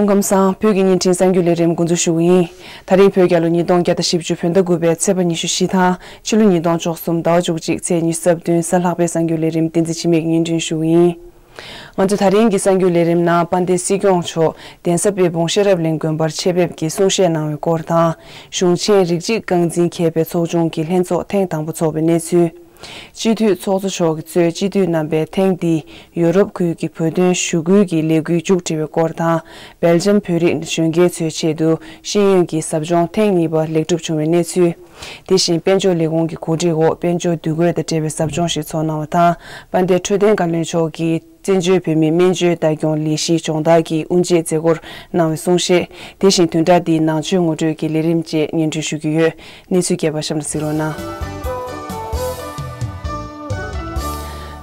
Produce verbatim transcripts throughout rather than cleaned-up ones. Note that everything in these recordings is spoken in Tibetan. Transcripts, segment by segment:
སྐུ་ཁམས་བཟང་། བོད་ཀྱི་བརྙན་འཕྲིན་གསར་འགྱུར་ལས་རིམ་འགོ་འཛུགས་ཞུ་གི་ཡིན། ད་རིང་བོད་རྒྱལ་ལོ་ཉིས་སྟོང་བརྒྱ་དང་བཞི་བཅུ་བོད་ཟླ་དགུ་པའི་ཚེས་པ་ཉི་ཤུ་བཞི་དང་ཕྱི་ལོ་ཉིས་སྟོང་བཅུ་གསུམ་ཟླ་བ་བཅུ་གཅིག་ཚེས་ཉི་ཤུ་རྩ་བདུན་གཟའ་ལྷག་པའི་གསར་འགྱུར་ལས་རིམ་བསྟན་འཛིན་འཆི་མེད་ཀྱིས་སྙན་སྒྲོན་ཞུ་གི་ཡིན། ང་ཚོ་ད་རིང་གི་གསར་འགྱུར་ལས་རིམ་ནང་དཔལ་ལྡན་སྲིད་སྐྱོང་མཆོག་གདན་ས་དཔལ་སྤུངས་ཤེས་རབ་གླིང་དགོན་པར་ཆེད་ཕེབས་ཀྱིས་གསུང་བཤད་གནང་བའི་སྐོར་དང་། གཞུང་ཆེན་རིགས་གཅིག་རྐང་འཛིན་མཁས་པའི་ཚོགས་ཆུང་གི་ལྷན་ཚོགས་ཐེངས་དང་པོ་འཚོགས་པའི་གནས་ཚུལ། སྤྱི་འཐུས་ཚོགས་གཙོ་མཆོག་གིས་གཙོས་སྤྱི་འཐུས་རྣམ་པས་ཐེངས་འདིའི་ཡོ་རོབ་ཁུལ་གྱི་བོད་དོན་ཞུ་སྐུལ་གྱི་ལས་འགུལ་མཇུག་སྒྲིལ་བའི་སྐོར་དང་། སྦེལ་ཇམ་བོད་རིགས་གཞོན་སྐྱེས་ཚོའི་ཆེད་དུ་ཤེས་ཡོན་གྱི་ཟབ་སྦྱོང་ཐེངས་གཉིས་པ་ལེགས་གྲུབ་བྱུང་བའི་གནས་ཚུལ། དེ་བཞིན་དཔལ་འབྱོར་ལས་ཁུངས་ཀྱི་གོ་སྒྲིག་འོག་དཔལ་འབྱོར་འདུ་འགོད་དང་འབྲེལ་བའི་ཟབ་སྦྱོང་ཞིག་ཚོགས་གནང་བ་དང་། དཔལ་ལྡན་འཕྲོད་བསྟེན་བཀའ་བློན་མཆོག་གིས་བཙན་བྱོལ་བོད་མིའི་སྨན་བཅོས་ལྟ་སྐྱོང་ལས་གཞིའི་སྦྱོང་བརྡར་གྱི་དབུ་འབྱེད་མཛད་སྒོར་གནང་བའི་གསུང་བཤད། དེ་བཞིན་བདུན་ཕྲག་འདིའི་ནང་ཆོས་ངོ་སྤྲོད་ཀྱི་ལས་རིམ་བཅས་སྙན་སྒྲོན་ཞུ་རྒྱུ་ཡོད། གནས་ཚུལ་རྒྱས་པ་གཤམ་ལ་གཟིགས་རོགས་གནང་།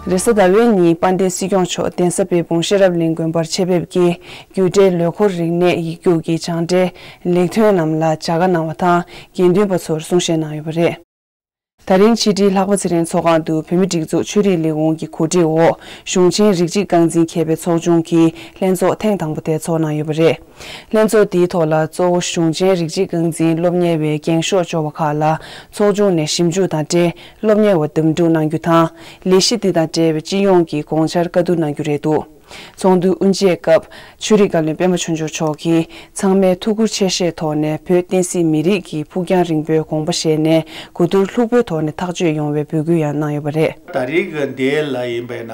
རེས་གཟའ་ཟླ་བའི་ཉིན་དཔལ་ལྡན་སྲིད་སྐྱོང་མཆོག་གདན་ས་དཔལ་སྤུངས་ཤེས་རབ་གླིང་དགོན་པར་ཆེད་ཕེབས་ཀྱིས་རྒྱུད་འབྲེལ་ལོ་འཁོར་རིག་གནས་ཡིག་རྒྱུགས་ཀྱི་སྦྱངས་འབྲས་ལེགས་ཐོན་རྣམས་ལ་བྱ་དགའ་གནང་བ་དང་། དགེ་འདུན་པ་ཚོར་གསུང་བཤད་གནང་ཡོད་པ་རེད། ད་རིང་ཕྱི་དྲིལ་ལྷག་པ་ཚེ་རིང་ཚོགས་ཁང་དུ་བོད་མིའི་སྒྲིག་འཛུགས་ཆོས་རིག་ལས་ཁུངས་ཀྱི་གོ་སྒྲིག་འོག་གཞུང་ཆེན་རིགས་གཅིག་རྐང་འཛིན་མཁས་པའི་ཚོགས་ཆུང་གི་ལྷན་ཚོགས་ཐེངས་དང་པོ་དེ་ཚོགས་གནང་ཡོད་པ་རེད། ལྷན་ཚོགས་འདིའི་ཐོག་ལ་གཙོ་བོ་གཞུང་ཆེན་རིགས་གཅིག་རྐང་འཛིན་སློབ་གཉེར་བའི་འགེངས་ཤོག་འབྱོར་བ་ཁག་ལ་ཚོགས་ཆུང་ནས་ཞིབ་འཇུག་དང་འབྲེལ་སློབ་གཉེར་བ་འདེམས་སྒྲུག་གནང་རྒྱུ་དང་། ལས་གཞི་འདི་དང་འབྲེལ་བའི་སྤྱི་ཡོངས་ཀྱི་དགོངས་འཆར་བཀའ་བསྡུར་གནང་རྒྱུ་རེད་འདུག་ཚོགས་འདུའི་དབུ་འབྱེད་སྐབས་ཆོས་རིག་བཀའ་བློན་པད་མ་ཆོས་འབྱོར་མཆོག་གིས་ཚང་མས་ཐུགས་ཁུར་ཆེ་བཞེས་ཐོག་ནས་བོད་བསྟན་སྲིད་མི་རིགས་ཀྱི་ཕུགས་རྒྱང་རིང་པོའི་དགོངས་པ་བཞེས་ནས་གོ་བསྡུར་ལྷུག་པོའི་ཐོག་ནས་ཐག་གཅོད་ཡོང་བའི་འབོད་སྐུལ་ཡང་གནང་ཡོད་པ་རེད། ད་རེས་ཀྱི་འདི་ལ་ཡིན་པས་ན།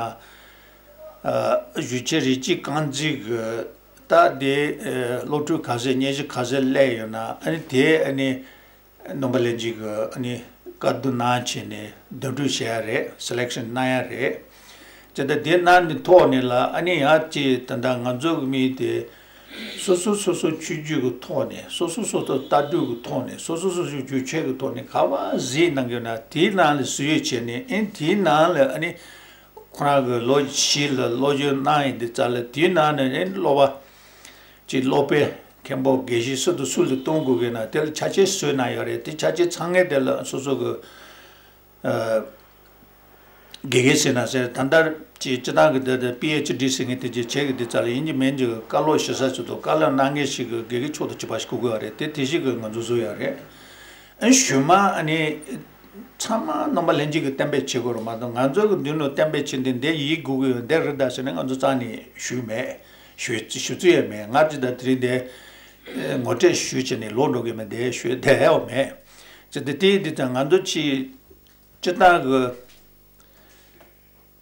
གཞུང་ཆེན་རིགས་གཅིག་རྐང་འཛིན་གྱི་ད་དེ་སློབ་ཕྲུག་ག་ཚད་སྙན་ཞུ་ག་ཚད་སླེབས་ཡོད་ན་ཨ་ནི་དེ་ཨ་ནི། རྣམ་པ་ལྷན་རྒྱས་ཀྱིས་ཨ་ནི་བཀའ་བསྡུར་གནང་བྱས་ནས་འདེམས་སྒྲུག་བྱེད་ཡ་རེད། སི་ལེག་ཤན་གནང་ཡ་རེད། དེ་ལྟར་དེ་གནང་ནས་ཐོག་ནས་ལ་ཨ་ནི་ཡང་ཅིག་ད་ལྟ་ང་ཚོ་གི་མི་དེ་སོ་སོ་སོ་སོ་ཆོས་བརྒྱུད་ཀྱི་ཐོག་ནས་སོ་སོ་སོ་སོ་ལྟ་གྲུབ་ཀྱི་ཐོག་ནས་སོ་སོ་སོ་སོའི་རྒྱུ་ཆས་ཀྱི་ཐོག་ནས་ག་པར་གཟིགས་གནང་གི་ཡོད་ན་དེའི་ནང་ལ་གཟིགས་ཡོད་བྱས་ནས་ཨ་ནི་དེའི་ནང་ལ་ཨ་ནི་ཁོ་རང་གི་ལོ་བཞི་ལ་སློབ་སྦྱོང་གནང་ཡིན་དེ་ཙམ་ལ་དེའི་ནང་ནས་ཨ་ནི་སློབ་པ། ཅིག་སློབ་དཔོན་མཁན་པོ་དགེ་བཤེས་སུ་དང་སུ་ལ་གཏོང་དགོས་ཀྱི་ན་དེ་ལ་ཆ་རྐྱེན་བཟོས་གནང་ཡོད་རེད། དེ་ཆ་རྐྱེན་ཚང་མཁན་དེ་ལ་སོ་སོ་གི་ཨ་དགེ་རྒན་ཟེར་ན་ཟེར་ད་ལྟ་ཅིག་སྤྱི་བཏང་གི་དེ་དེ་པི་ཨེཆ་ཌི་ཟེར་མཁན་དེ་ཅིག་བྱེད་ཀྱི་དེ་ཙམ་ལ་ཡིན་གྱི་མིན་གྱི་བཀའ་སློབ་ཞུ་ས་ཚོ་དང་བཀའ་སློབ་གནང་མཁན་ཞིག་གི་དགེ་རྒན་མཆོག་ཏུ་གྱུར་པ་ཞིག་དགོས་ཀྱི་ཡོད་རེད། དེ་དེ་ཞིག་གི་ང་ཚོ་བཟོ་ཡོད་རེད། ཨ་ཞུ་མ་ཨ་ནི་ཚང་མ་རྣམ་པ་ལྷན་རྒྱས་ཀྱིས་གཏན་འབེབས་བྱེད་དགོས་རེད་མ་གཏོགས་ང་ཚོ་གི་མདུན་ལ་གཏན་འབེབས་བྱེད་འདི་འདི་ཡིན་དགོས་ཀྱི་ཡོད་འདི་རེད་ད་ཟེར་ནས་ང་ཚོ་རྩ་ནས་ཞུས་མེད། ཞུ་ཞུ་རྩིས་ཡོད་མེད། ང་ཅི་ད་དེ་རིང་འདི་ངོ་སྤྲོད་ཞུས་བྱས་ནས་ལོག་འགྲོ་གི་མེད་འདི་ཞུས་བསྡད་ཡོད་མེད། ཅི་ད་དེ་འདི་ད་ང་ཚོ་ཅི་སྤྱི་བཏང་གི་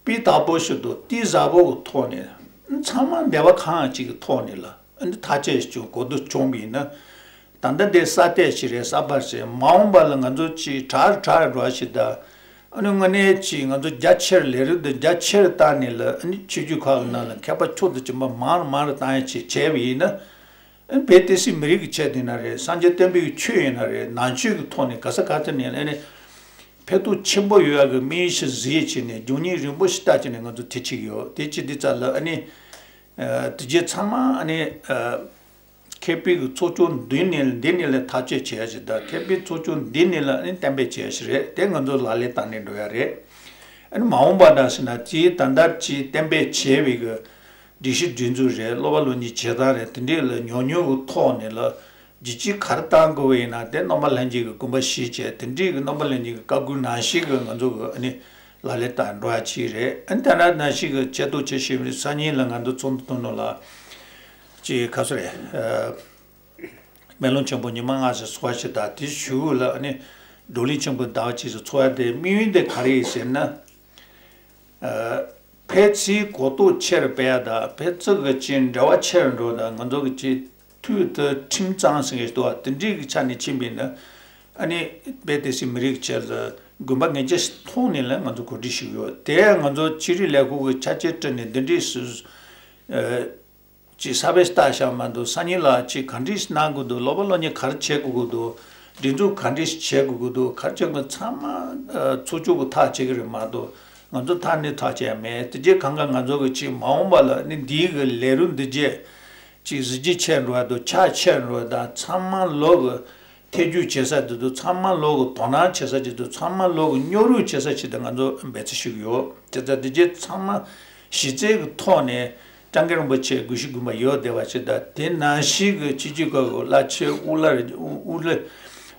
སྤུས་དག་པོ་ཞིག་ཏུ་གཏིང་ཟབ་པོ་གི་ཐོག་ནས་ཚང་མ་འབད་པ་གང་ཅིག་གི་ཐོག་ནས་ལ་འདི་ཐག་བཅད་བྱུང་གོ་བསྡུར་བྱུང་བ་ཡིན་ན། ད་ལྟ་འདི་གསར་གཏོད་ཞིག་རེད། གསར་པ་ཞིག་མ་འོངས་པ་ལ་ང་ཚོ་ཅིག་དྲག་དྲག་འགྲོ་བ་ཞིག་དང་། ཨ་ནི་དངོས་གནས་ཅིག་ང་ཚོ་རྒྱ་ཆེར་ལས་རིགས་འདི་རྒྱ་ཆེར་བཏང་ནས་ལ་ཨ་ནི་ཆོས་བརྒྱུད་ཁག་གི་ནང་ལ་མཁས་པ་མཆོག་ཏུ་གྱུར་པ་མང་རུ་མང་རུ་བཏང་ཡ་ཅིག་བྱས་པ་ཡིན་ན། ཨ་ནི་བོད་བསྟན་སྲིད་མི་རིགས་ཀྱི་ཆེད་དུ་ཡིན་ན་རེད། སངས་རྒྱས་བསྟན་པའི་ཆོས་ཡིན་ན་རེད། ནང་ཆོས་ཀྱི་ཐོག་ནས་ག་ས་ག་ཐད་ནས་ལ་ཨ་ནི་ཕན་ཐོགས་ཆེན་པོ་ཡོད་ཡ་གི་དམིགས་ཡུལ་ཞིག་གཟིགས་བྱས་ནས་མགྱོགས་མྱུར་རིང་པོ་ཞིག་བལྟ་བྱས་ནས་ང་ཚོ་དེ་བྱེད་ཀྱི་ཡོད། དེ་བྱེད་དུས་ཙམ་ལ་ཨ་ནི། ཨ་དེ་རྗེས་ཚང་མ་ཨ་ནི་ཨ་མཁས་པའི་གི་ཚོགས་ཆུང་འདི་ནས་འདི་ནས་ལ་ཐག་གཅོད་བྱེད་ཡ་ཞིག་དང་མཁས་པའི་ཚོགས་ཆུང་འདི་ནས་ལ་ཨ་ནི་གཏན་འབེབས་བྱེད་ཡ་ཞིག་རེད། དེ་ང་ཚོ་ལག་ལེན་བསྟར་ནས་འགྲོ་ཡ་རེད། ཨ་ནི་མ་འོངས་པ་ན་ཟེར་ན་དེའི་ད་ལྟ་ཅིག་གཏན་འབེབས་བྱས་པའི་གི་སྒྲིག་གཞི་སྒྲིག་འཛུགས་རེད། སློབ་པ་སློབ་གཉེར་བྱེད་སྟངས་རེད། དེ་འདྲས་ལ་ཉུང་ཉུང་གི་ཐོག་ནས་ལ་རྒྱུ་ཆ་ག་རེ་བཏང་དགོས་པ་ཡིན་ན་དེ་རྣམ་པ་ལྷན་རྒྱས་ཀྱི་དགོངས་པ་གཞིར་བྱས་དེ་འདྲས་ཀྱི་རྣམ་པ་ལྷན་རྒྱས་ཀྱི་བཀའ་བཀོད་ནང་བཞིན་གྱི་ང་ཚོ་གི་ཨ་ནི་ལག་ལེན་བསྟར་འགྲོ་ཡ་ཅིག་རེད། ཨ་ནི་ད་ནང་བཞིན་གྱི་ཆེད་གཏོང་བྱེད་བཞིན་པའི་སང་ཉིན་ལ་ང་ཚོ་ཚོགས་འདུ་ཐོག་ནང་ལ་ཅིག་ག་ཚོད་རེད། ཨ་སྨོན་ལམ་ཆེན་པོ་ཉི་མ་ལྔ་ཞིག་ཚོགས་ཡ་ཅིག་དང་དེ་གཞུག་ལ་ཨ་ནི་བགྲོ་གླེང་ཆེན་པོ་ཟླ་བ་གཅིག་ཞིག་ཚོགས་ཡ་དེ་དམིགས་ཡུལ་དེ་ག་རེ་ཡིན་ཟེར་ན། ཨ་ཕལ་ཆེར་གོ་རྟོགས་ཆེ་རུ་སྤེལ་ཡ་དང་ཕལ་ཆེར་གྱི་ཅིག་འབྲེལ་བ་ཆེ་རུ་འགྲོ་དང་ང་ཚོ་གི་ཅིག་མཐུད་དུ་ཁྲིམས་གཙང་ཟེར་གྱི་འདུག་བ། དེ་འདྲའི་གི་ཆ་ནས་ཕྱིན་པ་ཡིན་ན་ཨ་ནི་བོད་བསྟན་སྲིད་མི་རིགས་ཆེད་ལ་དགོངས་པ་ངེས་ཅན་ཞིག་ཐོག་ནས་ལ་ང་ཚོ་གོ་སྒྲིག་ཞུས་ཡོད། དེ་ང་ཚོ་ཆོས་རིག་ལས་ཁུངས་ཀྱི་ཆ་རྐྱེན་བསྐྲུན་ནས་འདི་འདྲའི་སུ་ཨ་ཅིག་ས་བོན་བཏབ་བཞག་མ་གཏོགས་སང་ཉིན་ལ་ཅིག་ག་འདྲས་གནང་དགོས་འདུག་སློབ་པ་སློབ་གཉེར་ག་རེ་བྱེད་དགོས་ཀྱི་འདུག་སྒྲིག་འཛུགས་ག་འདྲས་བྱེད་དགོས་ཀྱི་འདུག་ག་རེ་བྱེད་དགོས་ཚང་མ་ཨ་ཚོགས་ཆུང་གི་ཐག་བཅད་ཀྱི་རེད་མ་གཏོགས་ང་ཚོ་ཐག་ནི་ཐག་བཅད་མེད། དེ་རྗེས་གང་ག་ང་ཚོ་གི་ཅིག་མ་འོངས་པ་ལ་ནི་འདིའི་གི་ལས་རིམ་འདི་རྗེས་ཅིག་གཟི་བརྗིད་ཆེར་འགྲོ་བ་དང་ཕྱག་ཆེར་འགྲོ་བ་དང་ཚང་མ་ལོག་གི་ཐེ་ཇུས་བྱེད་ས་དེ་ཚོ་ཚང་མ་ལོག་གི་དོ་སྣང་བྱེད་ས་དེ་ཚོ་ཚང་མ་ལོག་གི་སྙོབ་རུས་བྱེད་ས་ཅིག་ཏུ་ང་ཚོ་འབད་བརྩོན་ཞུ་གི་ཡོད། དེ་ཚོ་དེ་རྗེས་ཚང་མ་གཞི་རྩའི་གི་ཐོག་ནས་ སྐྱབས་མགོན་རིན་པོ་ཆེ་སྒོར་གཞས་དགོན་པ་ཡོད་བསྡད་པ་ཞིག་དང་། དེ་ནང་བཞིན་གྱི་ཆོས་བརྒྱུད་ཁག་གི་བླ་ཆེན་དབུ་བླ་རེད། དབུ་བླ་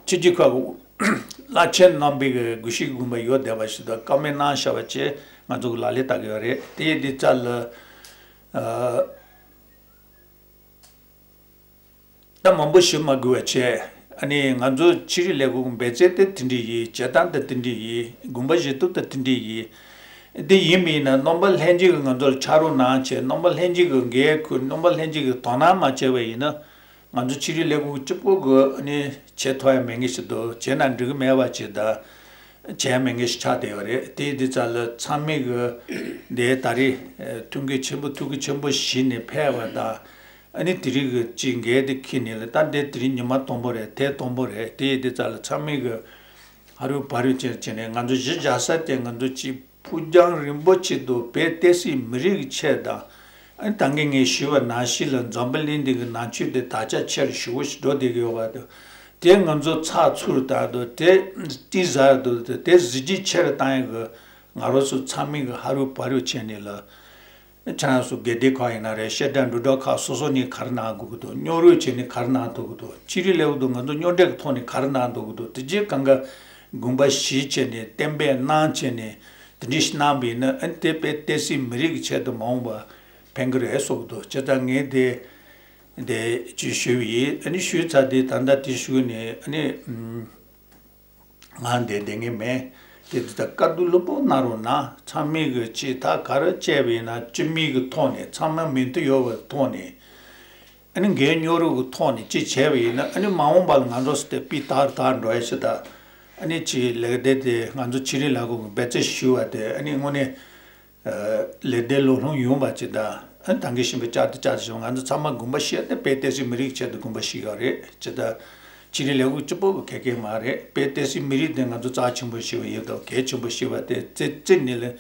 ཆོས་བརྒྱུད་ཁག་གི་བླ་ཆེན་རྣམ་པའི་གི་སྒོར་གཞས་དགོན་པ་ཡོད་བསྡད་པ་ཞིག་དང་། བཀའ་མོལ་གནང་བཞག་པ་བཅས་ང་ཚོ་གི་ལག་ལེན་བསྟར་གི་ཡོད་རེད། དེ་ཡི་དེ་རྩ་ལ་ཨ། ད་མང་པོ་ཞུ་མ་དགོས་པ་བྱས། ཨ་ནི་ང་ཚོ་ཆོས་རིག་ལས་ཁུངས་འབད་བརྩོན་དེ་དེ་འདྲ་ཡིན། བྱེད་སྟངས་དེ་དེ་འདྲ་ཡིན། དགོངས་པ་བཞེས་སྟངས་དེ་དེ་འདྲ་ཡིན། དེ་ཡིན་པ་ཡིན་ན་རྣམ་པ་ལྷན་རྒྱས་ཀྱིས་ང་ཚོ་ལ་ཕྱག་རོགས་གནང་བྱས། རྣམ་པ་ལྷན་རྒྱས་ཀྱིས་འགན་ཁུར། རྣམ་པ་ལྷན་རྒྱས་ཀྱིས་དོ་སྣང་མ་བྱས་པ་ཡིན་ན། ང་ཚོ་ཆོས་རིག་ལས་ཁུངས་གཅིག་པོ་གིས་ཨ་ནི་བྱེད་ཐུབ་ཡ་མེད་མཁན་ཞིག་འདུག་བྱས་ན་འགྲིག་གི་མེད་པ་ཅིག་དང་། བྱས་མེད་མཁན་ཞིག་ཆགས་བསྡད་ཡོད་རེད། དེ་ཡི་དེ་རྩ་ལ་ཚང་མས་གི་འདི་ད་རེས་ཐུགས་འགན་ཆེན་པོ་ཐུགས་འགན་ཆེན་པོ་བཞེས་ནས་ཕེབས་པ་དང་། ཨ་ནི་དེ་རིང་གི་ཅིག་འགན་དེ་འཁྱེར་ནས་ལ། ད་འདི་དེ་རིང་ཉི་མ་དང་པོ་རེད། དེ་དང་པོ་རེད། དེ་ཡི་དེ་རྩ་ལ་ཚང་མས་གི་ཧ་རུ་བ་རུ་བྱས་བྱས་ནས་ང་ཚོ་གཞིས་ཆགས་ས་དེ་ང་ཚོ་ཅིག་ཕུགས་རྒྱང་རིང་པོ་ཆེད་དུ་བོད་བསྟན་སྲིད་མི་རིགས་ཀྱི་ཆེད་དང་། ཨ་ནི་ད་གིན་ངས་ཞུས་པ་ནང་བཞིན་ལ་འཛམ་བུ་གླིང་འདི་གི་ནང་ཆོས་དེ་དར་ཁྱབ་ཆེ་རུ་ཞེ་པོ་ཞིག་འགྲོ་བསྡད་ཀྱི་ཡོད་པ་དང་། དེ་ང་ཚོ་ཚགས་ཚུད་དང་དུ་དེ་ཏི་ཟ་དུ་དེ་གཟི་བརྗིད་ཆེ་རུ་བཏང་ཡག་གི་ང་རང་ཚོ་ཚང་མས་གི་ཧ་རུ་བ་རུ་བྱས་ནས་ལ། ཁྱེད་རང་ཚོ་དགེ་ལྡན་ཁག་ཡིན་ན་རེད། བཤད་གྲྭ་འབྲུག་སྒྲ་ཁག་སོ་སོ་ནས་ག་རེ་གནང་དགོས་ཀྱི་འདུག་སྙོག་རུས་བྱས་ནས་ག་རེ་གནང་ཐུབ་ཀྱི་འདུག་ཆོས་རིག་ལས་ཁུངས་དུ་ང་ཚོ་སྙོག་འདྲེན་གྱི་ཐོག་ནས་ག་རེ་གནང་ཐུབ་ཀྱི་འདུག་དེ་རྗེས་གང་ག་དགོངས་པ་བཞེས་བྱས་ནས་གཏན་འབེབས་གནང་བྱས་ནས་དེ་འདྲ་ཞིག་གནང་བ་ཡིན་ན། ཨ་ནི་དེ་དཔེ་བསྟན་སྲིད་མི་རིགས་ཀྱི་ཆེད་དུ་མ་འོངས་པ་ཕན་གྱི་རེད་བསམ་གྱི་འདུག་བྱས་ཙང་ངས་དེ་དེ་ཅིག་ཞུས་པ་ཡིན། ཨ་ནི་ཞུས་ཚར་དེ་ད་ལྟ་དེ་ཞུས་ནས་ཨ་ནི་ཨུམ། ང་འདིར་བསྡད་མཁན་མེད། དེ་དུས་ད་བཀའ་བསྡུར་ལྷུག་པོ་གནང་རོགས་གནང་། ཚང་མས་གི་ཅིག་ད་ག་རེ་བྱས་པ་ཡིན་ན་སྤྱི་མོས་ཀྱི་ཐོག་ནས། ཚང་མ་མོས་མཐུན་ཡོད་པའི་ཐོག་ནས། ཨ་ནི་འགན་སྙོག་རུས་ཀྱི་ཐོག་ནས་ཅིག་བྱས་པ་ཡིན་ན། ཨ་ནི་མ་འོངས་པ་ལ་ང་ཚོ་སི་ཏེ་སྤུས་དག་དག་འགྲོ་ཡ་ཞིག་དང་། ཨ་ནི་ཅིག་ལས་སྡེ་དེ་ང་ཚོ་ཆོས་རིག་ལས་ཁུངས་ཀྱིས་འབད་བརྩོན་ཞུས་པ་དེ་ཨ་ནི་དངོས་གནས་ལས་སྡེ་ལུགས་མཐུན་ཡོང་བ་ཅིག་དང་། ཨ་ནི་ད་གིན་བཞིན་པའི་བསྐྱར་དུ་བསྐྱར་དུ་བྱུང་། ང་ཚོ་ཚང་མ་དགོངས་པ་བཞེས་ཏེ་དཔེ་བསྟན་སྲིད་མི་རིགས་ཆེད་དུ་དགོངས་པ་བཞེས་ཡོད་རེད། ཅི་ལྟར་ཆོས་རིག་ལས་ཁུངས་གཅིག་པོ་གི་ག་གེ་མ་རེད། དཔེ་བསྟན་སྲིད་མི་རིགས་དེ་ང་ཚོ་རྩ་ཆེན་པོ་ཞིག་ཡིན་སྟབས། གལ་ཆེན་པོ་ཞིག་པ་དེ་རྩེ་རྩེ་ནས་ལས་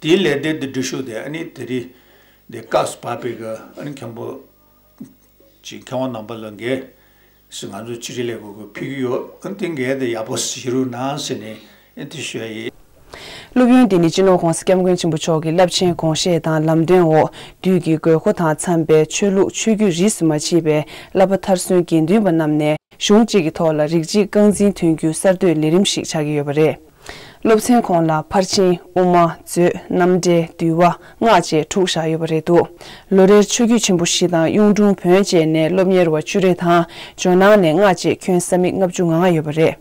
དེའི་ལས་སྡེ་དེ་སྒྲིག་ཞུགས་དེ་ཨ་ནི་དེ་རིང་དེ་སྐབས་སུ་བབས་པའི་གི་ཨ་ནི་མཁན་པོ་ཅིག་མཁས་དབང་རྣམ་པ་ལ་འགན་སུ་ང་ཚོ་ཆོས་རིག་ལས་ཁུངས་ཀྱིས་ཕུལ་གྱི་ཡོད། ཨ་ནི་དེ་འགན་དེ་ཡག་པོ་བཞེས་རོགས་གནང་ཟེར་ནས་ཨ་ནི་དེ་ཞུ་ཡ་ཡིན། སློབ་ཡོན་འདི་ནི་སྤྱི་ནོར་༸གོང་ས་༸སྐྱབས་མགོན་ཆེན་པོ་མཆོག་གི་རླབས་ཆེན་དགོངས་བཞེད་དང་ལམ་སྟོན་འོག་དུས་ཀྱི་དགོས་མཁོ་དང་འཚམས་པའི་ཆོས་ལུགས་ཆོས་བརྒྱུད་རིས་སུ་མ་ཕྱེ་བའི་བསླབ་པ་མཐར་སོན་དགེ་འདུན་པ་རྣམས་ནས་གཞུང་གཅིག་གི་ཐོག་ལ་རིགས་གཅིག་རྐང་འཛིན་ཐོན་རྒྱུའི་གསར་གཏོད་ལས་རིམ་ཞིག་ཆགས་ཀྱི་ཡོད་པ་རེད། སློབ་ཚན་ཁོངས་ལ་ཕར་ཕྱིན། དབུ་མ། མཛོད། རྣམ་འགྲེལ། འདུལ་བ། སྔགས་བཅས་དྲུག་བཞག་ཡོད་པ་རེད་འདུག་ལོ་རེར་ཆོས་བརྒྱུད་ཆེན་པོ་བཞི་དང་གཡུང་དྲུང་བོན་བཅས་ནས་སློབ་གཉེར་བ་བཅུ་རེ་དང་། ཇོ་ནང་ནས་སྔགས་བཅས་ཁྱོན་ས་མིག་ལྔ་བཅུ་ང་ལྔ་ཡོད་པ་རེད།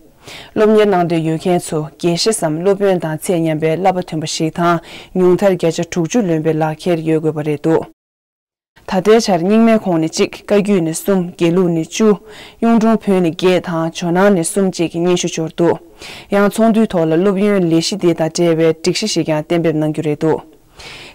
སློབ་གཉེར་གནང་འདོད་ཡོད་མཁན་ཚོ་དགེ་བཤེས་སམ་སློབ་དཔོན་དང་ཚད་མཉམ་པའི་བསླབ་པ་ཐོན་པ་ཞིག་དང་། ཉུང་མཐར་བརྒྱ་ཆ་དྲུག་ཅུ་ལོན་པའི་ལག་འཁྱེར་ཡོད་དགོས་པ་རེད་འདུག་ད་ལྟའི་ཆར་རྙིང་མའི་ཁོངས་ནས་གཅིག་བཀའ་བརྒྱུད་ནས་གསུམ། དགེ་ལུགས་ནས་བཅུ། གཡུང་དྲུང་བོན་ནས་བརྒྱད་དང་ཇོ་ནང་ནས་གསུམ་བཅས་ཀྱི་སྙན་ཞུ་འབྱོར་འདུག་ཡང་ཚོགས་འདུའི་ཐོག་ལ་སློབ་ཡོན་ལས་གཞི་འདི་དང་འབྲེལ་བའི་སྒྲིག་གཞི་ཞིག་ཀྱང་གཏན་འབེབས་གནང་རྒྱུ་རེད་འདུག་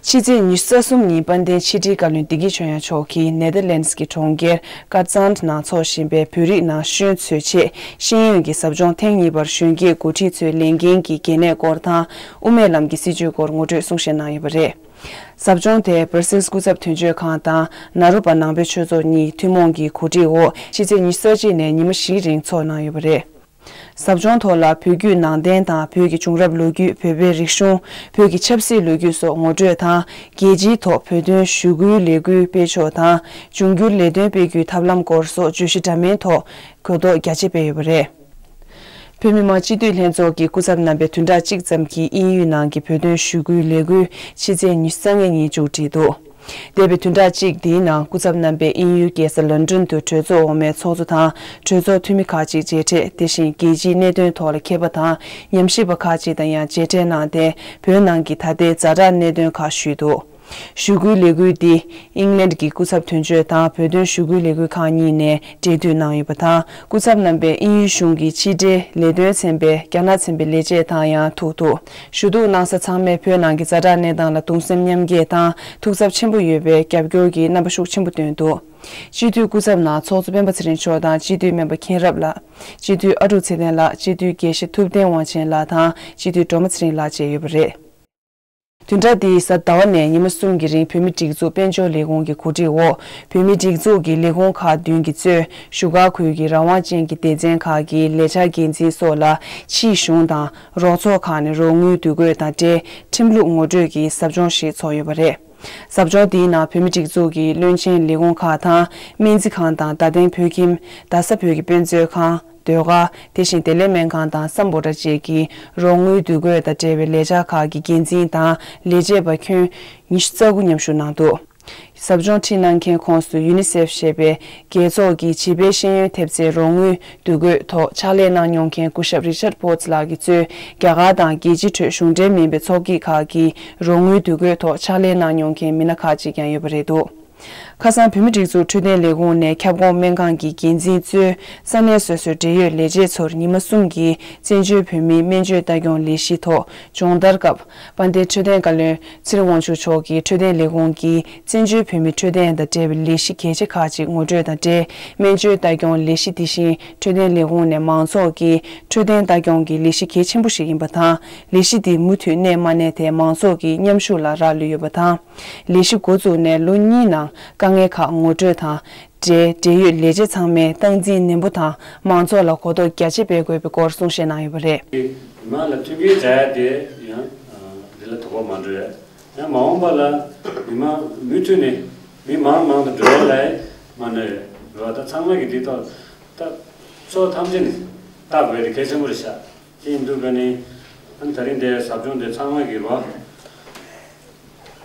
ཕྱི་ཚེས་ཉི་ཤུ་རྩ་གསུམ་ཉིན་དཔལ་ལྡན་ཕྱི་དྲིལ་བཀའ་བློན་བདེ་སྐྱིད་ཆོས་དབྱངས་མཆོག་གིས་ནེ་དར་ལེན་སི་གི་གྲོང་ཁྱེར་ཀ་ཙཱན་ནང་འཚོགས་བཞིན་པའི་བོད་རིགས་ནང་གཞོན་ཚོའི་ཆེད་ཤེས་ཡོན་གྱི་ཟབ་སྦྱོང་ཐེངས་གཉིས་པར་གཞོན་སྐྱེས་འགོ་ཁྲིད་ཚོའི་ལས་འགན་གྱི་གལ་གནད་སྐོར་དང་། དབུ་མའི་ལམ་གྱི་སྲིད་བྱུས་སྐོར་ངོ་སྤྲོད་གསུང་བཤད་གནང་ཡོད་པ་རེད། ཟབ་སྦྱོང་དེ་སྦར་སིལ་སྐུ་ཚབ་དོན་གཅོད་ཁང་དང་ནཱ་རོ་པ་ནང་པའི་ཆོས་ཚོགས་གཉིས་ཐུན་མོང་གི་གོ་སྒྲིག་འོག་ཕྱི་ཚེས་ཉི་ཤུ་རྩ་གཅིག་ནས་ཉི་མ་བཞིའི་རིང་འཚོགས་གནང་ཡོད་པ་རེད། ཟབ་སྦྱོང་ཐོག་ལ་བོད་བརྒྱུད་ནང་བསྟན་དང་བོད་ཀྱི་བྱུང་རབས་ལོ་རྒྱུས། བོད་པའི་རིག་གཞུང་། བོད་ཀྱི་ཆབ་སྲིད་ལོ་རྒྱུས་སོགས་ངོ་སྤྲོད་དང་། རྒྱལ་སྤྱིའི་ཐོག་བོད་དོན་ཞུ་སྐུལ་ལས་འགུལ་སྤེལ་ཕྱོགས་དང་། འབྱུང་འགྱུར་ལས་དོན་སྤེལ་རྒྱུའི་ཐབས་ལམ་སྐོར་སོགས་བརྗོད་གཞི་འདྲ་མིན་ཐོག་གོ་རྟོགས་རྒྱ་ཆེ་སྤེལ་ཡོད་པ་རེད། བོད་མི་མང་སྤྱི་འཐུས་ལྷན་ཚོགས་ཀྱི་སྐུ་ཚབ་རྣམ་པས་བདུན་ཕྲག་གཅིག་ཙམ་གྱི་དབྱིན་ཡུལ་ནང་གི་བོད་དོན་ཞུ་སྐུལ་ལས་འགུལ་ཕྱི་ཚེས་ཉི་ཤུ་རྩ་ལྔ་ཉིན་མཇུག་བསྒྲིལ་འདུག་འདས་པའི་བདུན་ཕྲག་གཅིག་འདིའི་ནང་སྐུ་ཚབ་རྣམ་པས་དབྱིན་ཡུལ་རྒྱལ་ས་ལོན་ཌོན་དུ་གྲོས་ཚོགས་འོག་མའི་ཚོགས་གཙོ་དང་གྲོས་ཚོགས་འཐུས་མི་ཁག་ཅིག་མཇལ་འཕྲད། དེ་བཞིན་རྒྱལ་སྤྱིའི་གནད་དོན་ཐོག་ལ་མཁས་པ་དང་ཉམས་ཞིབ་པ་ཁག་ཅིག་དང་ཡང་མཇལ་འཕྲད་གནང་སྟེ། བོད་ནང་གི་ད་ལྟའི་ཛ་དྲག་གནད་དོན་ཁག་ཞུས་འདུག་ཞུ་སྐུལ་ལས་འགུལ་འདི་ཨིང་ལན་གྱི་སྐུ་ཚབ་དོན་གཅོད་དང་བོད་དོན་ཞུ་སྐུལ་ལས་འགུལ་ཁང་གཉིས་ནས་འབྲེལ་མཐུད་གནང་ཡོད་པ་དང་། སྐུ་ཚབ་རྣམ་པས་དབྱིན་ཡུལ་གཞུང་གི་ཕྱི་འབྲེལ་ལས་དོན་ཚན་པའི་རྒྱ་ནག་ཚན་པའི་ལས་བྱེད་དང་ཡང་ཐུག་འདུག་ཞུ་གཏུག་གནང་ས་ཚང་མས་བོད་ནང་གི་ཛ་དྲག་གནས་སྟངས་ལ་གདུང་སེམས་མཉམ་སྐྱེད་དང་ཐུགས་འཚབ་ཆེན་པོ་ཡོད་པའི་རྒྱབ་སྐྱོར་གྱི་རྣམ་པ་ཤུགས་ཆེན་པོ་བཏོན་འདུག་སྤྱི་འཐུས་སྐུ་ཚབ་ནང་ཚོགས་གཙོ་སྤེན་པ་ཚེ་རིང་མཆོག་དང་སྤྱི་འཐུས་སྨན་པ་མཁྱེན་རབ་ལགས། སྤྱི་འཐུས་ཨ་ཀྲུག་ཚེ་བརྟན་ལགས། སྤྱི་འཐུས་དགེ་བཤེས་ཐུབ་བསྟན་དབང་ཆེན་ལགས་དང་སྤྱི་འཐུས་སྒྲོལ་མ་ཚེ་རིང་ལགས་བཅས་ཡོད་པ་རེད། བདུན་ཕྲག་འདིའི་གཟའ་ཟླ་བ་ནས་ཉི་མ་གསུམ་གྱི་རིང་བོད་མིའི་སྒྲིག་འཛུགས་དཔལ་འབྱོར་ལས་ཁུངས་ཀྱི་གོ་སྒྲིག་འོག་བོད་མིའི་སྒྲིག་འཛུགས་ཀྱི་ལས་ཁུངས་ཁག་བདུན་གྱིས་གཙོས་བཞུགས་སྒར་ཁུལ་གྱི་རང་དབང་ཅན་གྱི་སྡེ་ཚན་ཁག་གི་ལས་འཆར་འགན་འཛིན་སོགས་ལ་ཕྱིའི་གཞུང་དང་རོགས་ཚོགས་ཁག་ནས་རོགས་དངུལ་བསྡུ་དགོས་དང་འབྲེལ་ཁྲིམས་ལུགས་ངོ་སྤྲོད་ཀྱི་ཟབ་སྦྱོང་ཞིག་ཚོགས་ཡོད་པ་རེད། ཟབ་སྦྱོང་འདིའི་ནང་བོད་མིའི་སྒྲིག་འཛུགས་ཀྱི་བློན་ཆེན་ལས་ཁུངས་ཁག་དང་སྨན་རྩིས་ཁང་དང་རྡ་སྟེང་བོད་ཁྱིམ། རྡ་ས་བོད་ཀྱི་དཔེ་མཛོད་ཁང་། ཟློས་གར། དེ་བཞིན་བདེ་ལེགས་སྨན་ཁང་དང་སམ་བྷོ་ཊ་བཅས་ཀྱི་རོགས་དངུལ་བསྡུ་དགོས་དང་འབྲེལ་བའི་ལས་འཆར་ཁག་གི་འགན་འཛིན་དང་ལས་བྱེད་པ་ཁྱོན་ཉི་ཤུ་རྩ་དགུ་མཉམ་ཞུགས་གནང་འདུག་ཟབ་སྦྱོང་ཁྲིད་གནང་མཁན་ཁོངས་སུ་ཡུ་ནི་སེཕ་ཞེས་པའི་རྒྱལ་ཚོགས་ཀྱི་བྱིས་པའི་ཤེས་ཡོན་ཐེབས་རྩའི་རོགས་དངུལ་བསྡུ་དགོས་ཐོག་ཕྱག་ལས་གནང་མྱོང་མཁན་སྐུ་ཞབས་རི་ཅར་ཕོ་ཙི་ལགས་ཀྱིས་གཙོས་རྒྱ་གར་དང་རྒྱལ་སྤྱིའི་ཁྲོད་གཞུང་འབྲེལ་མིན་པའི་ཚོགས་སྐྱིད་ཁག་གི་རོགས་དངུལ་བསྡུ་དགོས་ཐོག་ཕྱག་ལས་གནང་མྱོང་མཁན་མི་སྣ་ཁག་ཅིག་ཀྱང་ཡོད་པ་རེད་འདུག་ཁ་སང་བོད་མིའི་སྒྲིག་འཛུགས་འཕྲོད་བསྟེན་ལས་ཁུངས་ནས་ཁྱབ་ཁོངས་སྨན་ཁང་གི་འགན་འཛིན་གཙོས་ས་གནས་སོ་སོའི་འབྲེལ་ཡོད་ལས་བྱེད་ཚོར་ཉི་མ་གསུམ་གྱི་བཙན་བྱོལ་བོད་མིའི་སྨན་བཅོས་ལྟ་སྐྱོང་ལས་གཞི་ཐོག་སྦྱོང་བརྡར་སྐབས། དཔལ་ལྡན་འཕྲོད་བསྟེན་བཀའ་བློན་ཚེ་རིང་དབང་ཕྱུག་མཆོག་གིས་འཕྲོད་བསྟེན་ལས་ཁུངས་ཀྱིས་བཙན་བྱོལ་བོད་མིའི་འཕྲོད་བསྟེན་དང་འབྲེལ་བའི་ལས་གཞི་གལ་ཆེ་ཁག་ཅིག་ངོ་སྤྲོད་དང་འབྲེལ། སྨན་བཅོས་ལྟ་སྐྱོང་ལས་གཞི་དེ་བཞིན་འཕྲོད་བསྟེན་ལས་ཁུངས་ནས་མང་ཚོགས་ཀྱི་འཕྲོད་བསྟེན་ལྟ་སྐྱོང་གི་ལས་གཞི་གལ་ཆེན་པོ་ཞིག་ཡིན་པ་དང་། ལས་གཞི་དེ་མུ་མཐུད་གནས་མ་གནས་དེ་མང་ཚོགས་ཀྱི་མཉམ་ཞུགས་ལ་རག་ལུས་ཡོད་པ་དང་། ལས་གཞི་འགོ་བཙུགས་ནས་ལོ་གཉིས་ནང་དཀའ་ངལ་ཁག་ངོ་སྤྲོད་དང་། འབྲེལ་འབྲེལ་ཡོད་ལས་བྱེད་ཚང་མས་སྟངས་འཛིན་ནན་པོ་དང་མང་ཚོགས་ལ་གོ་རྟོགས་རྒྱ་ཆེ་སྤེལ་དགོས་པའི་སྐོར་གསུང་བཤད་གནང་ཡོད་པ་རེད། མི་མང་ལ་མཐུན་རྐྱེན་སྦྱར་ཡ་དེ་ཡང་འདི་ལ་དོ་ཕོག་མ་འགྲོ་ཡ། ཡང་མ་འོངས་པ་ལ་མི་མང་མུ་མཐུད་ནས་མི་མང་མང་དུ་འགྲོ་ཡ་ལ་མ་གནོད་ཡ་རེད་བ། ད་ཚང་མ་གི་འདི་ཐོག་ད་ཕྱོགས་ཐམས་ཅད་ནས་བལྟ་དགོས་ཡ་དེ་གལ་ཆེན་པོ་རེད་ཤག་དེ་ཡིན་དུས་ཀ་ནི་ཨ་ནི་ད་རིང་འདི་ཟབ་སྦྱོང་དེ་ཚང་མ་གི་རོགས་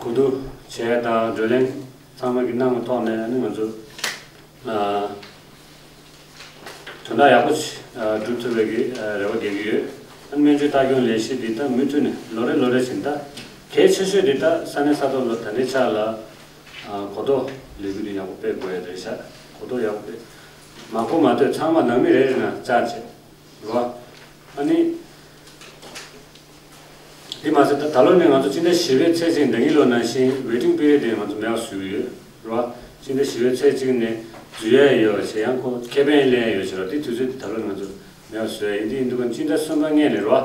གོ་བསྡུར་བྱས་དང་བགྲོ་གླེང་ཚང་མ་གི་གནང་བའི་ཐོག་ནས་ཨ་ནི་ང་ཚོ་ཨ་དོན་དག་ཡག་པོ་ཞིག་ཨ་སྒྲུབ་ཐུབ་པའི་གི་ཨ་རེ་བ་རྒྱག་གི་ཡོད། ཨ་ནི་སྨན་བཅོས་ལྟ་སྐྱོང་ལས་གཞི་འདི་ད་མུ་མཐུད་ནས་ལོ་རེ་ལོ་རེ་བཞིན་ད་གལ་ཆེ་ཤོས་འདི་ད་ས་གནས་ས་ཐོག་ལ་ད་ལྟའི་ཆ་ལ་ཨ་གོ་རྟོགས་ལས་འགུལ་འདི་ཡག་པོ་སྤེལ་དགོས་ཡ་རེད་ཤག་གོ་རྟོགས་ཡག་པོ་སྤེལ། མ་གོ་མ་ཐོས་ཚང་མ་ནང་མི་རེ་རེ་ནང་བཅར་བྱས། རེད་བ། ཨ་ནི། དེ་མ་ཟད་ད་ད་ལོ་ནས་ང་ཚོ་སྤྱི་ཟླ་བཞི་པའི་ཚེས་གཅིག་ཟླ་ཉིན་ལོ་ནང་བཞིན་ཝེ་ཊིང་པི་རི་ཡོད་དེ་ང་ཚོ་མེད་པ་བཟོས་ཀྱི་ཡོད། རེད་བ། སྤྱི་ཟླ་བཞི་པའི་ཚེས་གཅིག་ནས་འཛུལ་ཡ་ཡོད་བྱས་ཡང་ཁོ་ཁེ་ཕན་ལེན་ཡ་ཡོད་བྱས་ར་དེ་དུས་ཚོད་དེ་ད་ལོ་ནས་ང་ཚོ་མེད་པ་བཟོས་ཡ་ཡིན། དེ་ཡིན་དུས་ཀ་སྤྱི་ཟླ་གསུམ་པ་སྔས་ནས་རེད་བ།